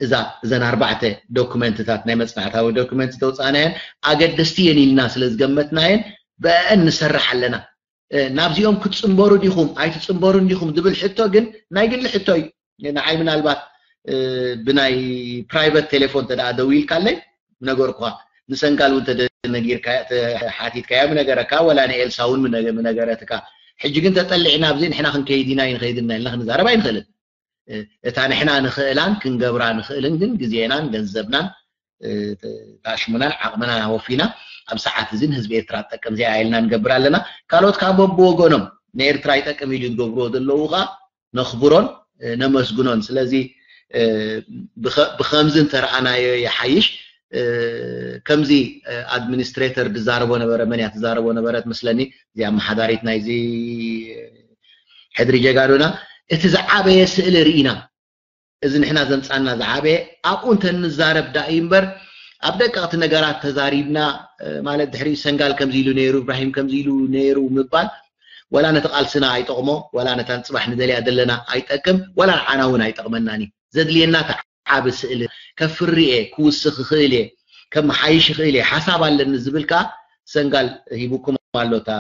እዛ እዘን ኣርባዕተ ዶኩመንትታት ናይ መጽናዕታዊ ዶኩመንት ተውፃእናየን ኣገደስቲ እየን ኢልና ስለ ዝገመትናየን ብአን ንሰርሕ ኣለና። ናብዚኦም ክትፅምበሩ ዲኹም ኣይትፅምበሩን ዲኹም ዝብል ሕቶ ግን ናይ ግሊ ሕቶ እዩ። ንዓይ ምናልባት ብናይ ፕራይቨት ቴሌፎን ተደኣ ደው ኢልካለይ ነገርኩኻ። ንሰንጋል እውን ተደነጊርካ ሓቲትካያ ምነገረካ፣ ወላ ንኤልሳ እውን ምነገረትካ። ሕጂ ግን ተጠሊዕና ኣብዚ ንሕና ክንከይድ ኢና ይንኸይድና ኢልና ክንዛረብ ኣይንኽእልን። እታ ንሕና ንኽእላን ክንገብራ ንኽእልን ግን ግዜናን ገንዘብናን ታሽሙናን ዓቕምናን ኣወፊና ኣብ ሰዓት እዚ ንህዝቢ ኤርትራ ትጠቅም ዚኣ ኢልና ንገብር ኣለና። ካልኦት ካብ በብወገኖም ንኤርትራ ይጠቅም ኢሉ ዝገብርዎ ዘለዉ ከዓ ነኽብሮን ነመስግኖን። ስለዚ ብኸምዚ እንተረኣናዮ ይሓይሽ። ከምዚ ኣድሚኒስትሬተር ዝዛረቦ ነበረ፣ መን እያ ትዛረቦ ነበረት መስለኒ፣ እዚ ኣመሓዳሪት ናይዚ ሕድሪ ጀጋኑና፣ እቲ ዝዓበየ ስእሊ ርኢና፣ እዚ ንሕና ዘምጻና ዝዓበየ ኣብኡ እንተ ንዛረብ ዳእዩ እምበር ኣብ ደቀቕቲ ነገራት ተዛሪብና ማለት ድሕሪ ሰንጋል ከምዚ ኢሉ ነይሩ፣ እብራሂም ከምዚ ኢሉ ነይሩ ምባል ወላ ነቲ ቃልስና ኣይጠቕሞ፣ ወላ ነታ ንጽባሕ ንደልያ ዘለና ኣይጠቅም፣ ወላ ንዓና እውን ኣይጠቕመናን እዩ። ዘድልየና እቲ ዓቢ ስእሊ ከፍሪ እየ፣ ክውስኽ ይኽእል እየ፣ ከመሓይሽ ይኽእል እየ፣ ሓሳብ ኣለኒ ዝብል ከኣ ሰንጋል ሂቡኩም ኣሎ። እታ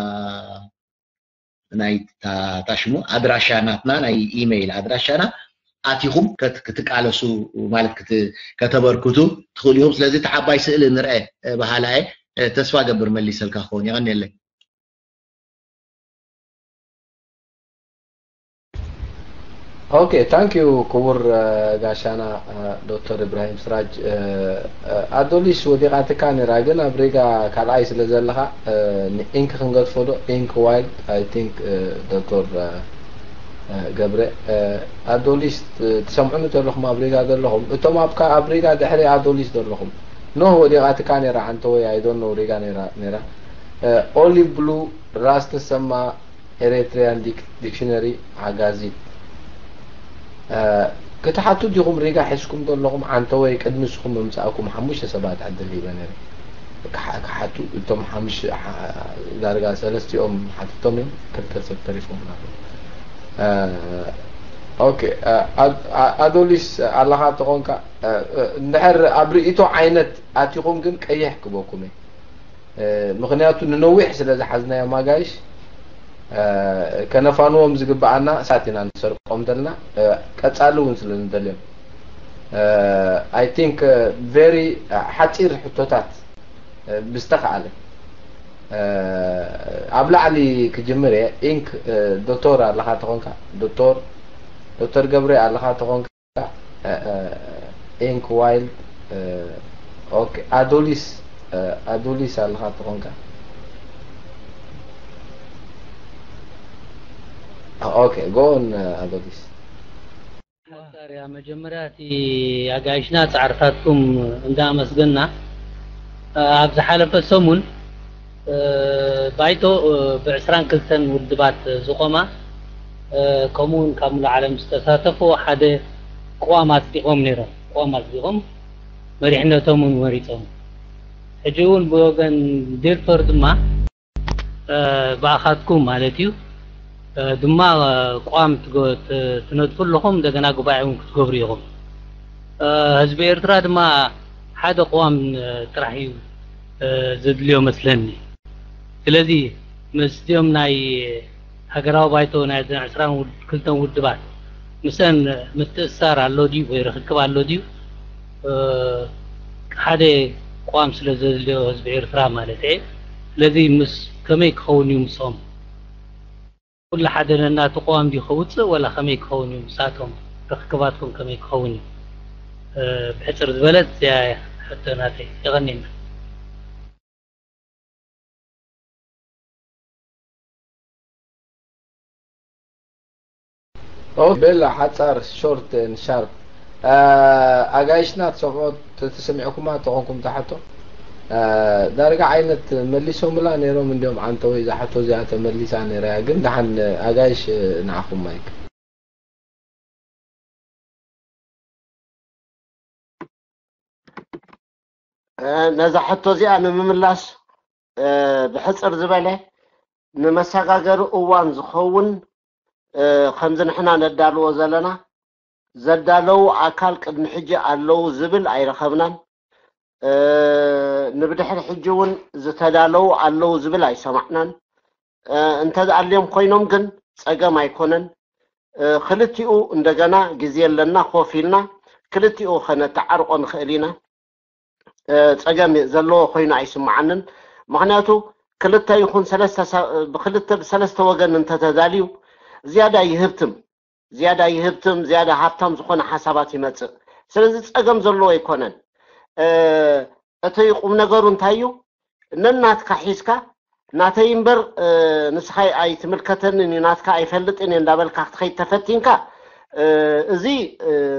ናይ እታ ሽሙ ኣድራሻ ናትና ናይ ኢሜይል ኣድራሻና ኣቲኹም ክትቃለሱ ማለት ከተበርክቱ ትኽእሉ ኢኹም። ስለዚ እቲ ዓባይ ስእሊ ንርአ በሃላ እየ። ተስፋ ገብር መሊሰልካ ክኸውን። የቐንየለይ። ኦኬ፣ ታንክ ዩ ክቡር ጋሻና ዶክተር ኢብራሂም ስራጅ። ኣዶሊስ ወዲቓትካ ነራ፣ ግን ኣብ ሪጋ ካልኣይ ስለ ዘለኻ ንኢንክ ክንገድፎ ዶ? ኢንክ ዋይልድ፣ ኣይ ቲንክ ዶክተር ገብረ። ኣዶሊስ ትሰምዑኒ ዘለኹም ኣብ ሪጋ ዘለኹም፣ እቶም ኣብ ሪጋ ድሕሪ ኣዶሊስ ዘለኹም፣ ኖህ ወዲቓትካ ነራ፣ ዓንተወይ፣ ኣይ ዶንት ኖው ሪጋ ነራ። ኦሊቭ ብሉ፣ ራስ ተሰማ፣ ኤሪትሪያን ዲክሽነሪ ሓጋዚት ክትሓቱ ዲኹም ሪጋ ሒዝኩም ዘለኹም? ዓንተወይ ቅድሚ ንስኹም ምምጻእኩም ሓሙሽተ ሰባት ዕድል ሂበ ነይረ ክሓቱ። እቶም ሓሙሽተ ዳርጋ ሰለስቲኦም ሓቲቶም እዮም፣ ክልተ ሰብ ተሪፎም ኣለዉ። ኦኬ፣ ኣዶሊስ ኣለኻ ተኾንካ፣ እንድሕር ኣብ ርእይቶ ዓይነት ኣቲኹም ግን ቀይሕ ክበኩም እየ። ምኽንያቱ ንነዊሕ ስለ ዝሓዝናዮም ኣጋይሽ ከነፋንዎም ዝግብኣና ሳት ኢና ንሰርቆም ዘለና። ቀጻሊ እውን ስለ ንደልዮም፣ ኣይ ቲንክ ቨሪ ሓጺር ሕቶታት ብዝተኻኣለ ኣብ ላዕሊ ክጅምር እየ። ኢንክ ዶክተር ኣለኻ ተኾንካ፣ ዶክተር ዶክተር ገብረ ኣለኻ ተኾንካ፣ ኢንክ ዋይልድ፣ ኦኬ፣ ኣዶሊስ፣ ኣዶሊስ ኣለኻ ተኾንካ። ኦኬ፣ ጎን ኣዶሊስ። ሓጻር እያ። መጀመርያ እቲ ኣጋይሽና ጻዕርታትኩም እንዳኣመስገና፣ ኣብ ዝሓለፈ ሰሙን ባይቶ ብዕስራን ክልተን ውድባት ዝቖማ፣ ከምኡውን ካብ ሙሉእ ዓለም ዝተሳተፉ ሓደ ቅዋም ኣጽዲቖም ነይሮም። ቅዋም ኣጽዲቖም፣ መሪሕነቶም እውን መሪጾም። ሕጂ እውን ብወገን ዴልፈር ድማ፣ ብኣኻትኩም ማለት እዩ፣ ድማ ቅዋም ትነድፉ ኣለኹም፣ እንደገና ጉባኤ እውን ክትገብሩ ኢኹም። ህዝቢ ኤርትራ ድማ ሓደ ቅዋም ጥራሕ እዩ ዘድልዮ መስለኒ። ስለዚ ምስዚኦም ናይ ሃገራዊ ባይቶ ናይ ዕስራን ክልተን ውድባት ምስአን ምትእስሳር ኣሎ ድዩ ወይ ርኽክብ ኣሎ ድዩ? ሓደ ቅዋም ስለ ዘድልዮ ህዝቢ ኤርትራ ማለት እየ። ስለዚ ምስ ከመይ ክኸውን እዩ ምስኦም? ኩሉ ሓደ ነናቱ ቅዋም ድዩ ከውፅእ ወላ ከመይ ክኸውን እዩ? ምሳቶም ርክክባትኩም ከመይ ክኸውን እዩ? ብሕፅር ዝበለት እዚኣ ሕቶ ናተይ። የቐንየና። ኦኬ ቤላ ሓጻር short and sharp። ኣጋይሽና ትሰምዖ ተሰሚዕኩማ ተኾንኩም ዝሓቶ ዳርጋ ዓይነት መሊሶምላ ነይሮም። እንዲዮም ዓንተወይ ዝሓቶ እዚኣ ተመሊሳ ነይራ እያ። ግን ደሓን ኣጋይሽ ንዓኹም ማይክ። ነዛ ሕቶ እዚኣ ንምምላስ ብሕፅር ዝበለ ንመሰጋገሪ እዋን ዝኸውን ከምዚ ንሕና ነዳልዎ ዘለና ዘዳለዉ ኣካል ቅድሚ ሕጂ ኣለዉ ዝብል ኣይረኸብናን። ንብድሕሪ ሕጂ እውን ዝተዳለዉ ኣለዉ ዝብል ኣይሰማዕናን። እንተዝኣልዮም ኮይኖም ግን ፀገም ኣይኮነን። ክልቲኡ እንደገና ግዜ ኣለና ኮፍ ኢልና ክልቲኡ ከነተዓርቆ ንኽእል ኢና። ፀገም ዘለዎ ኮይኑ ኣይስምዓንን። ምኽንያቱ ክልተ ይኹን ሰለስተ ብክልተ ብሰለስተ ወገን እንተተዳልዩ ዝያዳ ይህብትም ዝያዳ ይህብትም ዝያዳ ሃብታም ዝኾነ ሓሳባት ይመፅእ። ስለዚ ፀገም ዘለዎ ኣይኮነን። እቲ ቁም ነገሩ እንታይ እዩ? ነናትካ ሒዝካ ናተይ እምበር ንስኻ ኣይትምልከተንን እዩ ናትካ ኣይፈልጥን እየ እንዳበልካ ክትኸይድ ተፈቲንካ እዚ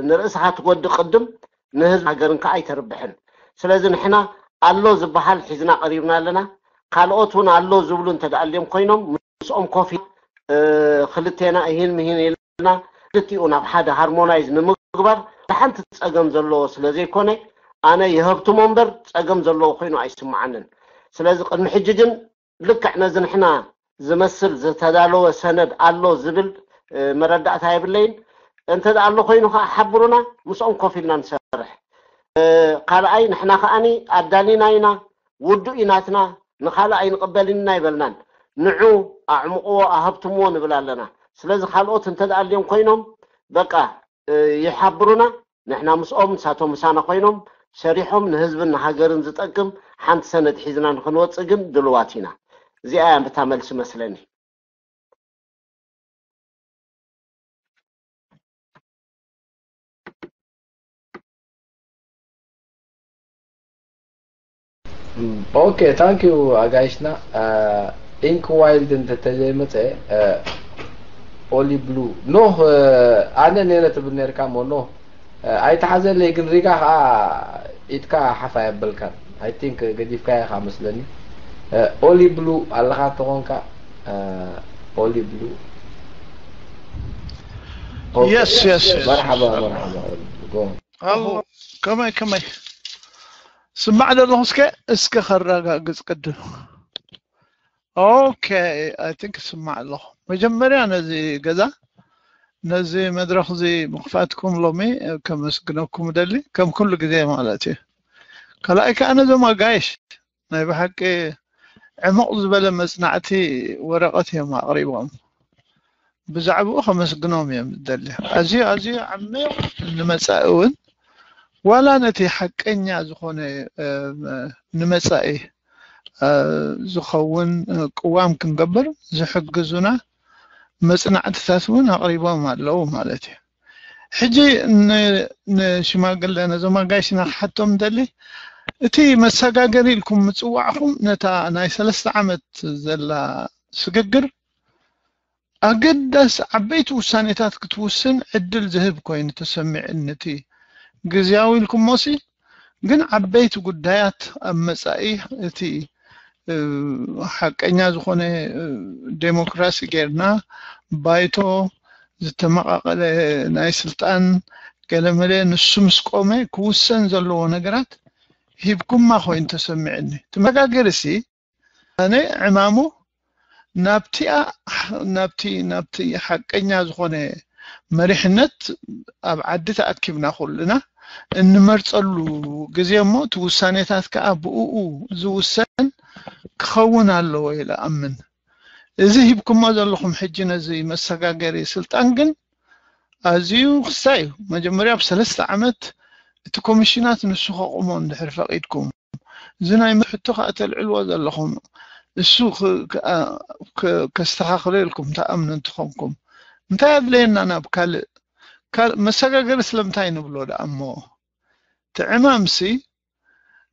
ንርእስኻ ትጎድእ ቅድም ንህዝቢ ሃገርን ከዓ ኣይተርብሕን። ስለዚ ንሕና ኣሎ ዝበሃል ሒዝና ቀሪብና ኣለና። ካልኦት እውን ኣሎ ዝብሉ እንተደኣልዮም ኮይኖም ምስኦም ኮፊ ክልቴና እሂን ምሂን ኢልና ክልቲኡ ናብ ሓደ ሃርሞናይዝ ንምግባር ሓንቲ ፀገም ዘለዎ ስለ ዘይኮነ ኣነ ይሀብትሞ እምበር ፀገም ዘለዎ ኮይኑ ኣይስምዓንን። ስለዚ ቅድሚ ሕጂ ግን ልክዕ ነዚ ንሕና ዝመስል ዝተዳለወ ሰነድ ኣሎ ዝብል መረዳእታ የብለይን። እንተ ኣሎ ኮይኑ ከዓ ሓብሩና ምስኦም ኮፍ ኢልና ንሰርሕ። ካልኣይ ንሕና ከዓኒ ኣዳሊና ኢና ውዱእ ኢናትና ንኻልእ ኣይንቕበልን ኢና ኣይበልናን። ንዑ ኣዕምቕዎ ኣሀብትምዎ ንብል ኣለና። ስለዚ ካልኦት እንተ ኣልዮም ኮይኖም በቃ ይሓብሩና። ንሕና ምስኦም ንሳቶም ምሳና ኮይኖም ሰሪሖም ንህዝብን ንሃገርን ዝጠቅም ሓንቲ ሰነድ ሒዝና ንክንወፅእ ግን ድልዋት ኢና። እዚኣ እያ እታ መልሲ መስለኒ። ኦኬ ታንኪዩ ኣጋይሽና። ኢንክ ዋይልድ እንተተዘይመፀ ኦሊ ብሉ ኖህ ኣነ ነይረ ትብል ነርካ ሞ ኖህ ኣይተሓዘለይ ግን ሪጋ ከዓ ኢድካ ሓፍ ኣየበልካን። ኣይ ቲንክ ገዲፍካዮ ኢኻ መስለኒ። ኦሊ ብሉ ኣለኻ ተኾንካ ኦሊ ብሉ። የስ የስ መርሓባ መርሓባ ኦሊ ብሉ። ጎ ኣሎ ከመይ ከመይ ስማዕ ዘለኹ እስከ እስከ ከረጋግፅ ቅድም። ኦኬ ኣይ ቲንክ ስማዕ ኣለኹ። መጀመርያ ነዚ ገዛ ነዚ መድረኽ እዚ ምኽፋትኩም ሎሚ ከመስግነኩም ደሊ ከም ኩሉ ግዜ ማለት እዩ። ካልኣይ ከዓ ነዞም ኣጋይሽ ናይ ብሓቂ ዕሙቕ ዝበለ መፅናዕቲ ወረቐት እዮም ኣቕሪቦም። ብዛዕባኡ ከመስግኖም እዮም ዝደሊ። ኣዝዩ ኣዝዩ ዓሚቕ ንመፃኢ እውን ዋላ ነቲ ሓቀኛ ዝኾነ ንመፃኢ ዝኸውን ቅዋም ክንገብር ዝሕግዙና መፅናዕትታት እውን ኣቕሪቦም ኣለዉ ማለት እዩ። ሕጂ ንሽማግለ ነዞም ኣጋይሽና ክሓቶም ደሊ እቲ መሰጋገሪ ኢልኩም ምፅዋዕኹም ነታ ናይ ሰለስተ ዓመት ዘላ ስግግር ኣገዳሲ ዓበይቲ ውሳኔታት ክትውስን ዕድል ዝህብ ኮይኑ ተሰሚዕኒ። እቲ ግዝያዊ ኢልኩሞሲ ግን ዓበይቲ ጉዳያት ኣብ መጻኢ እቲ ሓቀኛ ዝኾነ ዴሞክራሲ ጌርና ባይቶ ዝተመቃቀለ ናይ ስልጣን ገለመለ ንሱ ምስ ቆመ ክውሰን ዘለዎ ነገራት ሂብኩማ ኮይኑ ተሰሚዕኒ። እቲ መጋገሪ ሲ ኣነ ዕማሙ ናብቲኣ ናብቲ ናብቲ ሓቀኛ ዝኾነ መሪሕነት ኣብ ዓዲ ተኣኪብና ኩልና እንመርፀሉ ግዜ እሞ እቲ ውሳኔታት ከዓ ብእኡ ዝውሰን ክኸውን ኣለዎ ኢለ ኣምን። እዚ ሂብኩሞ ዘለኹም ሕጂ ነዚ መሰጋገሪ ስልጣን ግን ኣዝዩ ክሳይ እዩ። መጀመርያ ብሰለስተ ዓመት እቲ ኮሚሽናት ንሱ ከቑሞ እንድሕር ፈቒድኩም፣ እዚ ናይ ሕቶ ከዓ ተልዕልዎ ዘለኹም እሱ ከስተኻኽለልኩም ተኣምኑ እንተኾንኩም፣ እንታይ ኣድለየና ናብ ካልእ? መሰጋገሪ ስለምንታይ ንብሎ ደኣ እሞ? እቲ ዕማምሲ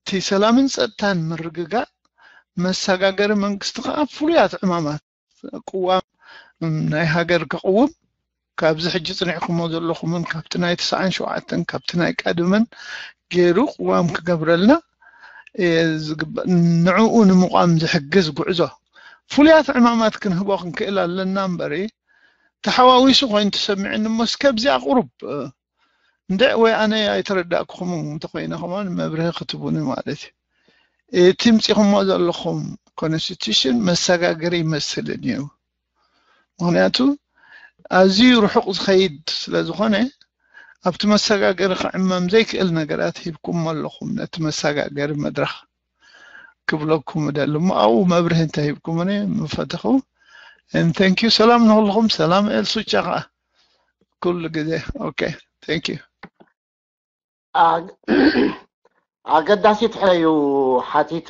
እቲ ሰላምን ፀጥታን ምርግጋእ መሰጋገሪ መንግስቲ ከዓ ፍሉያት ዕማማት ቅዋም ናይ ሃገር ክቕውም ካብዚ ሕጂ ፅኒዕኩሞ ዘለኹምን ካብቲ ናይ ተስዓን ሸውዓተን ካብቲ ናይ ቀደመን ገይሩ ቅዋም ክገብረልና ንዕኡ ንምቋም ዝሕግዝ ጉዕዞ ፍሉያት ዕማማት ክንህቦ ክንክእል ኣለና እምበሪ ተሓዋዊሱ ኮይኑ ተሰሚዕኒ እሞ እስከ ኣብዚኣ ቁሩብ እንድዕ ወይ ኣነ ኣይተረዳእኩኹምን እንተኮይነ ከማን መብርሂ ክትቡኒ ማለት እዩ። እቲ ምፂኹሞ ዘለኹም ኮንስቲቱሽን መሰጋገሪ ይመስልን እዩ። ምክንያቱ ኣዝዩ ርሑቕ ዝኸይድ ስለ ዝኾነ ኣብቲ መሰጋገሪ ክዕመም ዘይክእል ነገራት ሂብኩሞ ኣለኹም ነቲ መሰጋገሪ መድረኽ ክብለኩም እደሊ እሞ ኣብኡ መብርሂ እንተሂብኩምኒ ምፈተኹ። Thank you። ሰላም ንኹልኹም። ሰላም ኤልሱቻ ከዓ ኩሉ ግዜ። Okay, thank you። ኣገዳሲት ሕዩ ሓቲቱ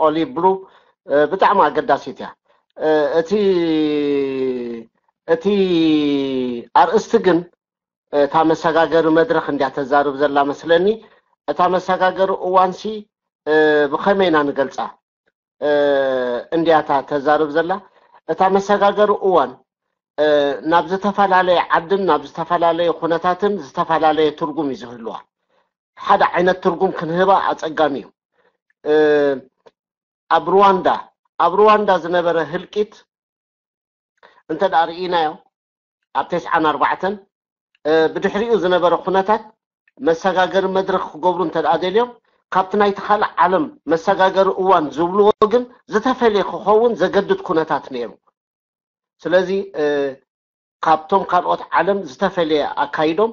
ኦሊ ብሉ ብጣዕሚ ኣገዳሲት እያ። እቲ እቲ ኣርእስቲ ግን እታ መሰጋገሪ መድረኽ እንድያ ተዛርብ ዘላ መስለኒ። እታ መሰጋገሪ እዋንሲ ብኸመይ ኢና ንገልፃ? እንድያታ ተዛርብ ዘላ። እታ መሰጋገሪ እዋን ናብ ዝተፈላለየ ዓድን ናብ ዝተፈላለየ ኩነታትን ዝተፈላለየ ትርጉም እዩ ዝህልዋ። ሓደ ዓይነት ትርጉም ክንህባ ኣፀጋሚ እዩ። ኣብ ሩዋንዳ ኣብ ሩዋንዳ ዝነበረ ህልቂት እንተ ደኣ ርኢናዮ ኣብ ተስዓን ኣርባዕተን ብድሕሪኡ ዝነበረ ኩነታት መሰጋገሪ መድረኽ ክገብሩ እንተ ደኣ ደልዮም ካብቲ ናይቲ ካልእ ዓለም መሰጋገሪ እዋን ዝብልዎ ግን ዝተፈልየ ክኸውን ዘገድድ ኩነታት ነይሩ። ስለዚ ካብቶም ካልኦት ዓለም ዝተፈልየ ኣካይዶም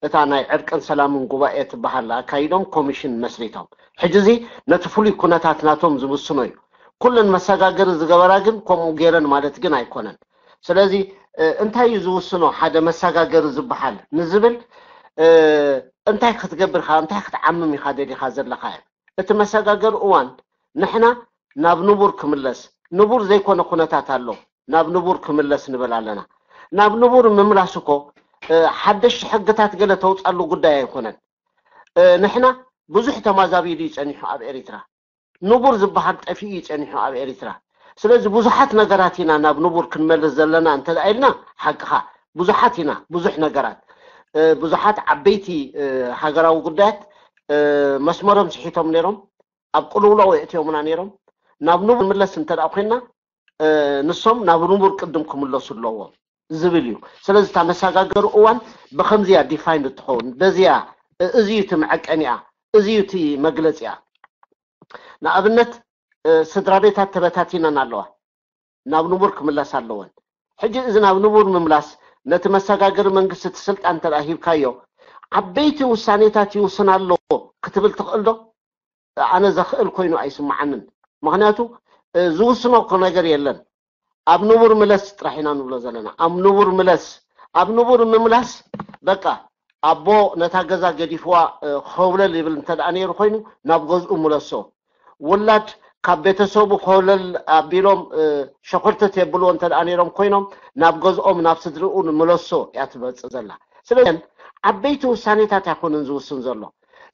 እታ ናይ ዕርቅን ሰላምን ጉባኤ ትበሃል ኣካይዶም ኮሚሽን መስሪቶም። ሕጂ እዚ ነቲ ፍሉይ ኩነታት ናቶም ዝውስኖ እዩ። ኩለን መሰጋገሪ ዝገበራ ግን ከምኡ ገይረን ማለት ግን ኣይኮነን። ስለዚ እንታይ እዩ ዝውስኖ ሓደ መሰጋገሪ ዝበሃል ንዝብል እንታይ ክትገብር ኢኻ፣ እንታይ ክትዓምም ኢኻ ደሊኻ ዘለኻ እየ። እቲ መሰጋገሪ እዋን ንሕና ናብ ንቡር ክምለስ፣ ንቡር ዘይኮነ ኩነታት ኣሎ፣ ናብ ንቡር ክምለስ ንብል ኣለና። ናብ ንቡር ምምላስ እኮ ሓደሽቲ ሕግታት ገለ ተውፃሉ ጉዳይ ኣይኮነን። ንሕና ብዙሕ ተማዛቢሉ እዩ ፀኒሑ ኣብ ኤሪትራ። ንቡር ዝበሃል ጠፊኡ እዩ ፀኒሑ ኣብ ኤሪትራ። ስለዚ ብዙሓት ነገራት ኢና ናብ ንቡር ክንመልስ ዘለና እንተ ኢልና ሓቅኻ ብዙሓት ኢና፣ ብዙሕ ነገራት ብዙሓት ዓበይቲ ሃገራዊ ጉዳያት መስመሮም ስሒቶም ነይሮም፣ ኣብ ቅልውላው የእትዮምና ነይሮም። ናብ ንቡር ምለስ እንተ ኮይንና ንሶም ናብ ንቡር ቅድም ክምለሱ ኣለዎም ዝብል እዩ። ስለዚ እታ መሰጋገሪ እዋን ብከምዚያ ዲፋይን እትኸውን በዚያ እዚ እዩ እቲ መዐቀኒኣ፣ እዚ እዩ እቲ መግለፂኣ። ንኣብነት ስድራ ቤታት ተበታቲነን ኣለዋ፣ ናብ ንቡር ክምለስ ኣለወን። ሕጂ እዚ ናብ ንቡር ምምላስ ነቲ መሰጋገሪ መንግስቲ እቲ ስልጣን እንተ ሂብካዮ ዓበይቲ ውሳኔታት ይውስን ኣሎ ክትብል ትኽእል ዶ? ኣነ ዘኽእል ኮይኑ ኣይስምዓንን። ምክንያቱ ዝውስኖ እኮ ነገር የለን። ኣብ ንቡር ምለስ ጥራሕ ኢና ንብሎ ዘለና። ኣብ ንቡር ምለስ፣ ኣብ ንቡር ምምላስ በቃ ኣቦ ነታ ገዛ ገዲፍዋ ኮብለል ይብል እንተ ደኣ ነይሩ ኮይኑ ናብ ገዝኡ ምለሶ። ውላድ ካብ ቤተሰቡ ኮብለል ኣቢሎም ሸኮልተት የብልዎ እንተ ደኣ ነይሮም ኮይኖም ናብ ገዝኦም ናብ ስድርኡ ንምለሶ እያ ትመፅእ ዘላ። ስለዚ ዓበይቲ ውሳኔታት ኣይኮነን ዝውስን ዘሎ።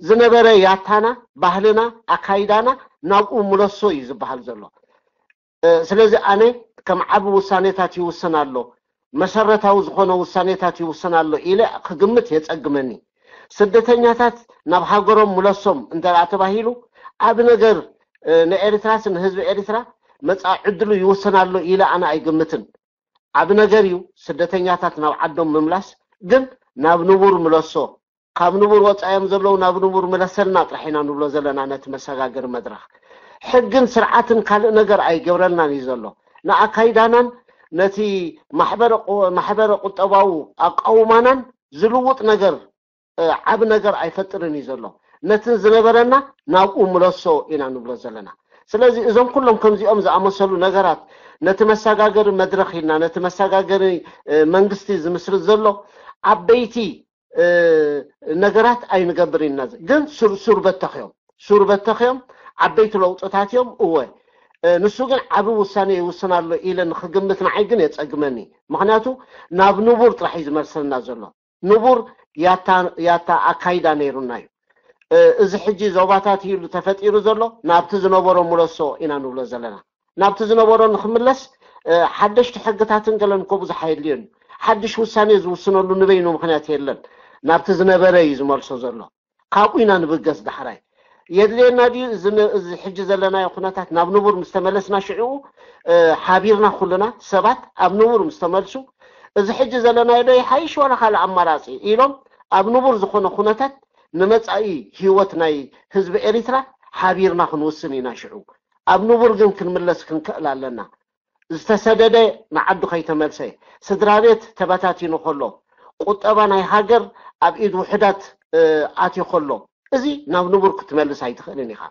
ዝነበረ ያታና፣ ባህልና፣ ኣካይዳና ናብኡ ምለሶ እዩ ዝበሃል ዘሎ። ስለዚ ኣነ ከም ዓቢ ውሳኔታት ይውስን ኣሎ፣ መሰረታዊ ዝኾነ ውሳኔታት ይውስን ኣሎ ኢለ ክግምት የጸግመኒ። ስደተኛታት ናብ ሃገሮም ምለሶም እንተ ደኣ ተባሂሉ ዓቢ ነገር ንኤርትራስ ንህዝቢ ኤርትራ መጻኢ ዕድሉ ይውስን ኣሎ ኢለ ኣነ ኣይግምትን። ዓቢ ነገር እዩ ስደተኛታት ናብ ዓዶም ምምላስ፣ ግን ናብ ንቡር ምለሶ። ካብ ንቡር ወፃዮም ዘለዉ ናብ ንቡር ምለሰልና ጥራሕ ኢና ንብሎ ዘለና ነቲ መሰጋገሪ መድረኽ። ሕግን ስርዓትን ካልእ ነገር ኣይገብረልናን እዩ ዘሎ። ንኣካይዳናን ነቲ ማሕበረ ቁጠባዊ ኣቃውማናን ዝልውጥ ነገር ዓቢ ነገር ኣይፈጥርን እዩ ዘሎ። ነቲ ዝነበረና ናብኡ ምለሶ ኢና ንብሎ ዘለና። ስለዚ እዞም ኩሎም ከምዚኦም ዝኣመሰሉ ነገራት ነቲ መሰጋገሪ መድረኽ ኢልና ነቲ መሰጋገሪ መንግስቲ ዝምስርት ዘሎ ዓበይቲ ነገራት ኣይንገብር ኢና። ግን ሱር በተኽ እዮም፣ ሱር በተኽ እዮም። ዓበይቲ ለውጥታት እዮም። እወ፣ ንሱ ግን ዓቢ ውሳኔ ይውስን ኣሎ ኢለ ንክግምት ንዓይ ግን የጸግመኒ። ምክንያቱ ናብ ንቡር ጥራሕ እዩ ዝመልሰልና ዘሎ። ንቡር ያታ ኣካይዳ ነይሩና እዩ። እዚ ሕጂ ዞባታት ኢሉ ተፈጢሩ ዘሎ ናብቲ ዝነበሮ ምለሶ ኢና ንብሎ ዘለና። ናብቲ ዝነበሮ ንክምለስ ሓደሽቲ ሕግታትን ገለን እኮ ብዙሕ ኣየድልዮን እዩ። ሓድሽ ውሳኔ ዝውስነሉ ንበይኑ ምክንያት የለን። ናብቲ ዝነበረ እዩ ዝመልሶ ዘሎ። ካብኡ ኢና ንብገስ ዳሕራይ። የድልየና ድዩ እዚ ሕጂ ዘለናዮ ኩነታት ናብ ንቡር ምስ ተመለስና ሽዕኡ ሓቢርና ኩልና ሰባት ኣብ ንቡር ምስ ተመልሱ እዚ ሕጂ ዘለናዮ ዶ ይሓይሽ ዋላ ካልእ ኣማራጺ ኢሎም ኣብ ንቡር ዝኾነ ኩነታት ንመጻኢ ህይወት ናይ ህዝቢ ኤሪትራ ሓቢርና ክንውስን ኢና። ሽዑ ኣብ ንቡር ግን ክንምለስ ክንክእል ኣለና። ዝተሰደደ ንዓዱ ከይተመልሰ፣ ስድራ ቤት ተበታቲኑ ከሎ፣ ቁጠባ ናይ ሃገር ኣብ ኢድ ውሑዳት ኣትዩ ከሎ፣ እዚ ናብ ንቡር ክትመልስ ኣይትኽእልን ኢኻ።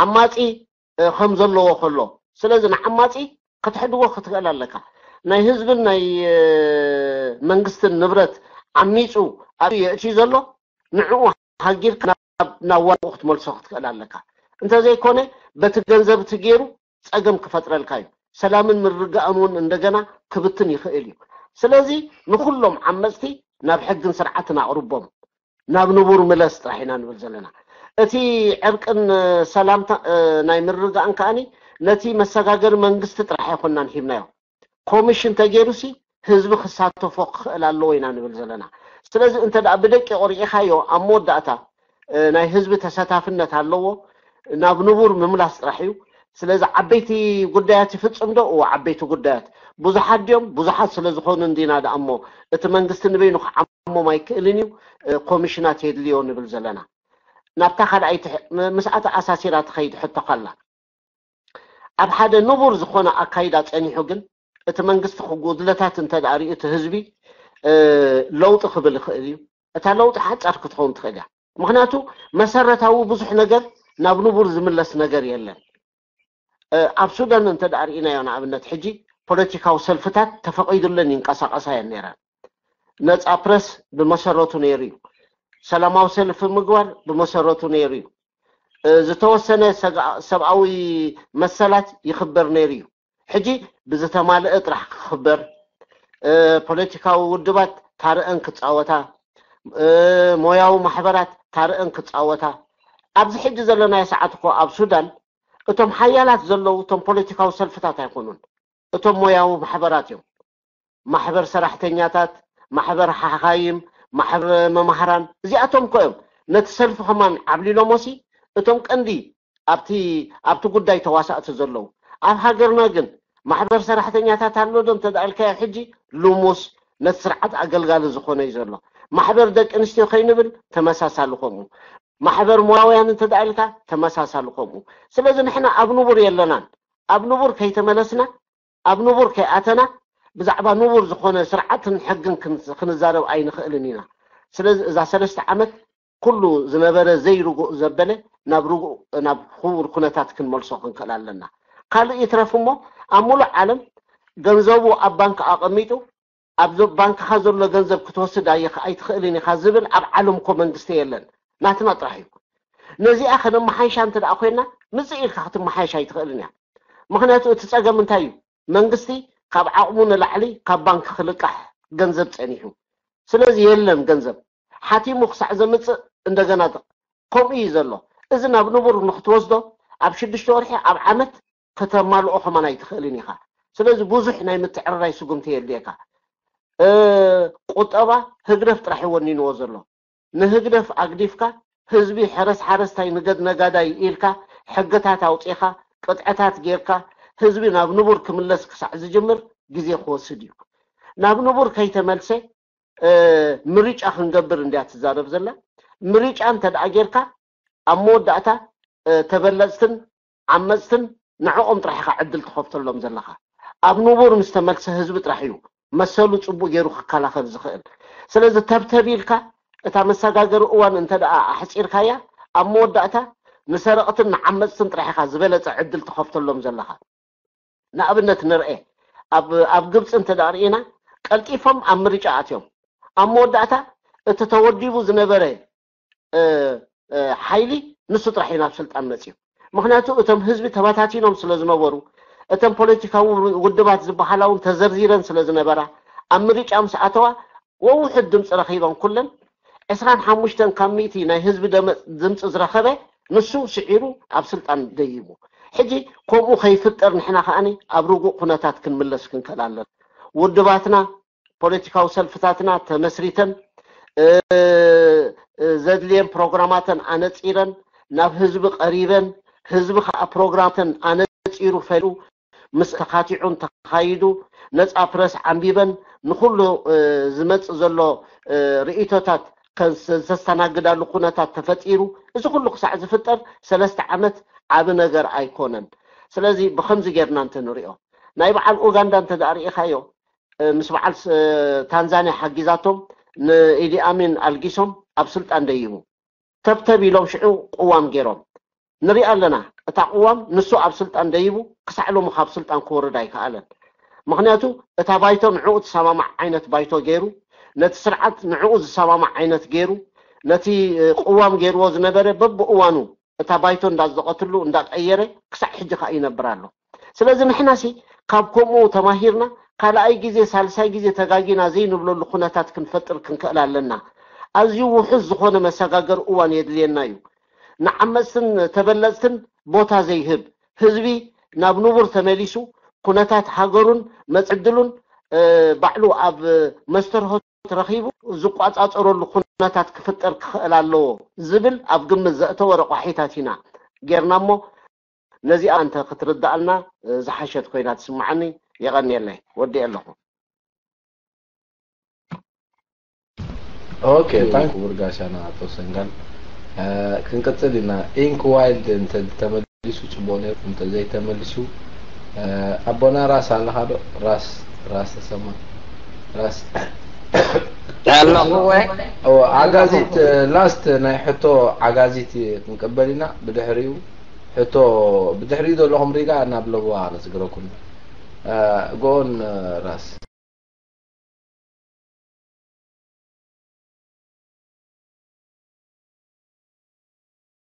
ዓማጺ ከም ዘለዎ ከሎ፣ ስለዚ ንዓማጺ ክትሕድጎ ክትኽእል ኣለካ። ናይ ህዝብን ናይ መንግስትን ንብረት ዓሚጹ ኣብ የእትዩ ዘሎ ንዕኡ ሃጊርካ ናብ ናብ ዋንኡ ክትመልሶ ክትክእል ኣለካ። እንተዘይኮነ በቲ ገንዘብ እቲ ገይሩ ጸገም ክፈጥረልካ እዩ። ሰላምን ምርግጋእን እውን እንደገና ክብትን ይኽእል እዩ። ስለዚ ንኹሎም ዓመጽቲ ናብ ሕግን ስርዓትን ኣቕርቦም፣ ናብ ንቡር ምለስ ጥራሕ ኢና ንብል ዘለና። እቲ ዕርቅን ሰላምታ ናይ ምርግጋእን ከኣኒ ነቲ መሰጋገሪ መንግስቲ ጥራሕ ኣይኮንናን ሂብናዮ። ኮሚሽን ተገይሩሲ ህዝቢ ክሳተፎ ክኽእል ኣለዎ ኢና ንብል ዘለና። ስለዚ እንተ ደኣ ብደቂቑ ርኢኻዮ ኣብ መወዳእታ ናይ ህዝቢ ተሳታፍነት ኣለዎ፣ ናብ ንቡር ምምላስ ጥራሕ እዩ። ስለዚ ዓበይቲ ጉዳያት ይፍጽም ዶ? እዎ፣ ዓበይቲ ጉዳያት። ብዙሓት ድዮም? ብዙሓት ስለ ዝኾኑ እንዲና ደኣ እሞ እቲ መንግስቲ ንበይኑ ክዓሞም ኣይክእልን እዩ። ኮሚሽናት የድልዮ ንብል ዘለና። ናብታ ካልኣይቲ ምስኣ ተኣሳሲራ ትኸይድ ሕቶ ካላ ኣብ ሓደ ንቡር ዝኾነ ኣካይዳ ጸኒሑ ግን እቲ መንግስቲ ክጉድለታት እንተ ደኣ ርእዩ እቲ ህዝቢ ለውጢ ክብል ይኽእል እዩ። እታ ለውጢ ሓጻር ክትኸውን ትኽእል እያ። ምክንያቱ መሰረታዊ ብዙሕ ነገር ናብ ንቡር ዝምለስ ነገር የለን። ኣብ ሱዳን እንተ ደኣ ርኢናዮ ንኣብነት ሕጂ ፖለቲካዊ ሰልፍታት ተፈቒዱለን ይንቀሳቐሳ እየን ነይረን። ነጻ ፕረስ ብመሰረቱ ነይሩ እዩ። ሰላማዊ ሰልፊ ምግባር ብመሰረቱ ነይሩ እዩ። ዝተወሰነ ሰብኣዊ መሰላት ይኽበር ነይሩ እዩ። ሕጂ ብዝተማልአ ጥራሕ ክኽበር፣ ፖለቲካዊ ውድባት ታርአን ክጻወታ፣ ሞያዊ ማሕበራት ታርአን ክጻወታ፣ ኣብዚ ሕጂ ዘለናዮ ሰዓት እኮ ኣብ ሱዳን እቶም ሓያላት ዘለዉ እቶም ፖለቲካዊ ሰልፍታት ኣይኮኑን፣ እቶም ሞያዊ ማሕበራት እዮም። ማሕበር ሰራሕተኛታት፣ ማሕበር ሓኻይም፣ ማሕበር መማህራን፣ እዚኣቶም እኮ እዮም ነቲ ሰልፊ ከማን ዓብሊሎሞሲ እቶም ቀንዲ ኣብቲ ኣብቲ ጉዳይ ተዋሳእቲ ዘለዉ። ኣብ ሃገርና ግን ማሕበር ሰራሕተኛታት ኣሎ ዶ እንተ ደኣልካዮ ሕጂ ልሙስ ነቲ ስርዓት ኣገልጋሊ ዝኾነ እዩ ዘሎ። ማሕበር ደቂ ኣንስትዮ ከይንብል ተመሳሳሊ ከምኡ። ማሕበር ሞያውያን እንተ ደኣልካ ተመሳሳሊ ከምኡ። ስለዚ ንሕና ኣብ ንቡር የለናን። ኣብ ንቡር ከይተመለስና ኣብ ንቡር ከይኣተና ብዛዕባ ንቡር ዝኾነ ስርዓትን ሕግን ክንዛረብ ኣይንኽእልን ኢና። ስለዚ እዛ ሰለስተ ዓመት ኩሉ ዝነበረ ዘይርጉእ ዘበለ ናብ ርጉእ ናብ ክቡር ኩነታት ክንመልሶ ክንክእል ኣለና። ካልእ ይትረፍ እሞ ኣብ ሙሉእ ዓለም ገንዘቡ ኣብ ባንክ ኣቐሚጡ ኣብ ባንክኻ ዘሎ ገንዘብ ክትወስድ ኣይትኽእልን ኢኻ ዝብል ኣብ ዓለም እኮ መንግስቲ የለን። ናትና ጥራሕ እዩ። ነዚኣ ከነመሓይሻ እንተ ደኣ ኮይና ምጽእ ኢልካ ክትመሓይሽ ኣይትኽእልን እያ። ምኽንያቱ እቲ ጸገም እንታይ እዩ? መንግስቲ ካብ ዓቕሙ ንላዕሊ ካብ ባንክ ክልቃሕ ገንዘብ ጸኒሑ። ስለዚ የለን ገንዘብ። ሓቲሙ ክሳዕ ዘምጽእ እንደገና ከምኡ እዩ ዘሎ። እዚ ናብ ንቡር ንክትወስዶ ኣብ ሽዱሽተ ወርሒ ኣብ ዓመት ከተማልኦ ከማን ኣይትኽእልን ኢኻ። ስለዚ ብዙሕ ናይ ምትዕርራይ ስጉምቲ የድልየካ። ቁጠባ ህግደፍ ጥራሕ እዩ ወኒንዎ ዘሎ። ንህግደፍ ኣግዲፍካ ህዝቢ ሕረስ ሓረስታይ ንገድ ነጋዳይ ኢልካ ሕግታት ኣውፂኻ ቅጥዕታት ጌርካ ህዝቢ ናብ ንቡር ክምለስ ክሳዕ ዝጅምር ግዜ ክወስድ እዩ። ናብ ንቡር ከይተመልሰ ምርጫ ክንገብር እንድያ ትዛረብ ዘላ። ምርጫ እንተ ደኣ ጌርካ ኣብ መወዳእታ ተበለፅትን ዓመፅትን ንዕኦም ጥራሕ ኢኻ ዕድል ትኸፍተሎም ዘለኻ። ኣብ ንቡር ምስ ተመልሰ ህዝቢ ጥራሕ እዩ መሰሉ ፅቡቅ ገይሩ ክከላኸል ዝኽእል። ስለዚ ተብተብ ኢልካ እታ መሰጋገሪ እዋን እንተ ደኣ ኣሕፂርካያ ኣብ መወዳእታ ንሰረቕትን ንዓመፅትን ጥራሕ ኢኻ ዝበለፀ ዕድል ትኸፍተሎም ዘለኻ። ንኣብነት ንርኤ ኣብ ኣብ ግብፂ እንተ ደኣ ርኢና ቀልጢፎም ኣብ ምርጫ ኣትዮም ኣብ መወዳእታ እቲ ተወዲቡ ዝነበረ ሓይሊ ንሱ ጥራሕ እዩ ናብ ስልጣን መፅዩ። ምክንያቱ እቶም ህዝቢ ተበታቲኖም ስለ ዝነበሩ፣ እቶም ፖለቲካዊ ውድባት ዝበሃላ እውን ተዘርዚረን ስለ ዝነበራ፣ ኣብ ምርጫ ምስ ኣተዋ ወውሕድ ድምፂ ረኺበን ኩለን ዕስራን ሓሙሽተን ካብ ሚእቲ ናይ ህዝቢ ድምፂ ዝረኸበ ንሱ ስዒሩ ኣብ ስልጣን ደይቡ። ሕጂ ከምኡ ከይፍጠር ንሕና ከዓኒ ኣብ ርጉእ ኩነታት ክንምለስ ክንክእል ኣለና። ውድባትና፣ ፖለቲካዊ ሰልፍታትና ተመስሪተን ዘድልየን ፕሮግራማተን ኣነፂረን ናብ ህዝቢ ቀሪበን፣ ህዝቢ ከዓ ፕሮግራማተን ኣነፂሩ ፈሊጡ ምስ ተኻቲዑን ተኻይዱ፣ ነፃ ፕረስ ዓንቢበን ንኩሉ ዝመፅእ ዘሎ ርእይቶታት ዘስተናግዳሉ ኩነታት ተፈጢሩ። እዚ ኩሉ ክሳዕ ዝፍጠር ሰለስተ ዓመት ዓቢ ነገር ኣይኮነን። ስለዚ ብከምዚ ጌርና እንተንሪኦ፣ ናይ በዓል ኡጋንዳ እንተ ደኣ ርኢኻዮ፣ ምስ በዓል ታንዛንያ ሓጊዛቶም ንኢዲ ኣሚን ኣልጊሶም ኣብ ስልጣን ደይቡ። ተብተብ ኢሎም ሽዑ ቅዋም ገይሮም ንሪኣ ኣለና። እታ ቅዋም ንሱ ኣብ ስልጣን ደይቡ ክሳዕ ሎሚ ካብ ስልጣን ክወርድ ኣይከኣለን። ምክንያቱ እታ ባይቶ ንዕኡ ትሰማማዕ ዓይነት ባይቶ ገይሩ፣ ነቲ ስርዓት ንዕኡ ዝሰማማዕ ዓይነት ገይሩ፣ ነቲ ቅዋም ገይርዎ ዝነበረ በብእዋኑ እታ ባይቶ እንዳዘቐትሉ እንዳቀየረ ክሳዕ ሕጂ ከዓ ይነብር ኣሎ። ስለዚ ንሕናሲ ካብ ከምኡ ተማሂርና ካልኣይ ግዜ ሳልሳይ ግዜ ተጋጊና ዘይንብለሉ ኩነታት ክንፈጥር ክንክእል ኣለና። ኣዝዩ ውሑስ ዝኾነ መሰጋገሪ እዋን የድልየና እዩ። ንዓመፅትን ተበለፅትን ቦታ ዘይህብ ህዝቢ ናብ ንቡር ተመሊሱ ኩነታት ሃገሩን መፅድሉን ባዕሉ ኣብ መስተርሆ ረኺቡ ዝቋፃፀረሉ ኩነታት ክፍጠር ክኽእል ኣለዎ ዝብል ኣብ ግምት ዘእተወ ረቋሒታት ኢና ጌርና እሞ ነዚኣ እንተ ክትርዳኣልና ዝሓሸት ኮይና ትስምዓኒ። የቐንየለይ። ወዲኤ ኣለኹ። ኦኬ፣ ታንክ ክቡር ጋሻና ኣቶ ሰንጋል። ክንቅፅል ኢና። ኢንክ ዋይልድ እንተ ተመሊሱ ፅቡቅ ነይሩ፣ እንተ ዘይተመሊሱ ኣቦና ራስ ኣለኻ ዶ? ራስ ራስ ተሰማ ራስ ኣለኹ ወይ ኦ ዓጋዚት ላስት ናይ ሕቶ ዓጋዚት ክንቀበል ኢና። ብድሕሪኡ ሕቶ ብድሕሪኡ ዘለኹም ሪጋ ናብ ለብዋ ነስግረኩም። ጎን ራስ